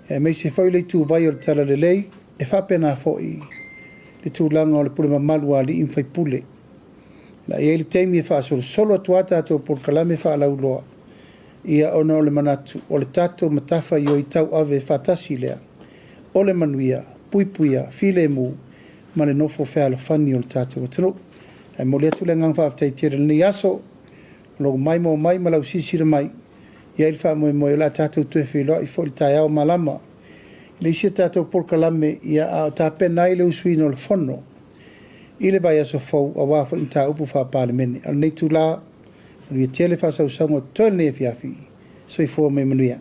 S1: aemaise foi le ituvai o le Talalelei, e faapena foi le tulaga o le pule mamalu a alii ma faipule. O le a i ai le taimi e faasolosolo atu a tatou polokalame faalauiloa, ia ona o le manatu o le tatou matafaioi tauave faatasi lea o le manuia, puipuia, filemu ma le nofo fealofani o le tatou atunuu. Ae momoli atu le agaga faafetai tele i lenei aso, o lou maimoa mai ma lau silasila mai, e i ai le faamoemoe o le a tatou toe feiloai foi i le taeao malama i le isi a tatou polokalame, ia a o tapena ai le usuina o le Fono i le vaiaso fou aua foi mataupu faa-Palemene. A o lenei itula, manuia tele faasausauga o totoe i lenei afiafi. Soifua ma ia manuia.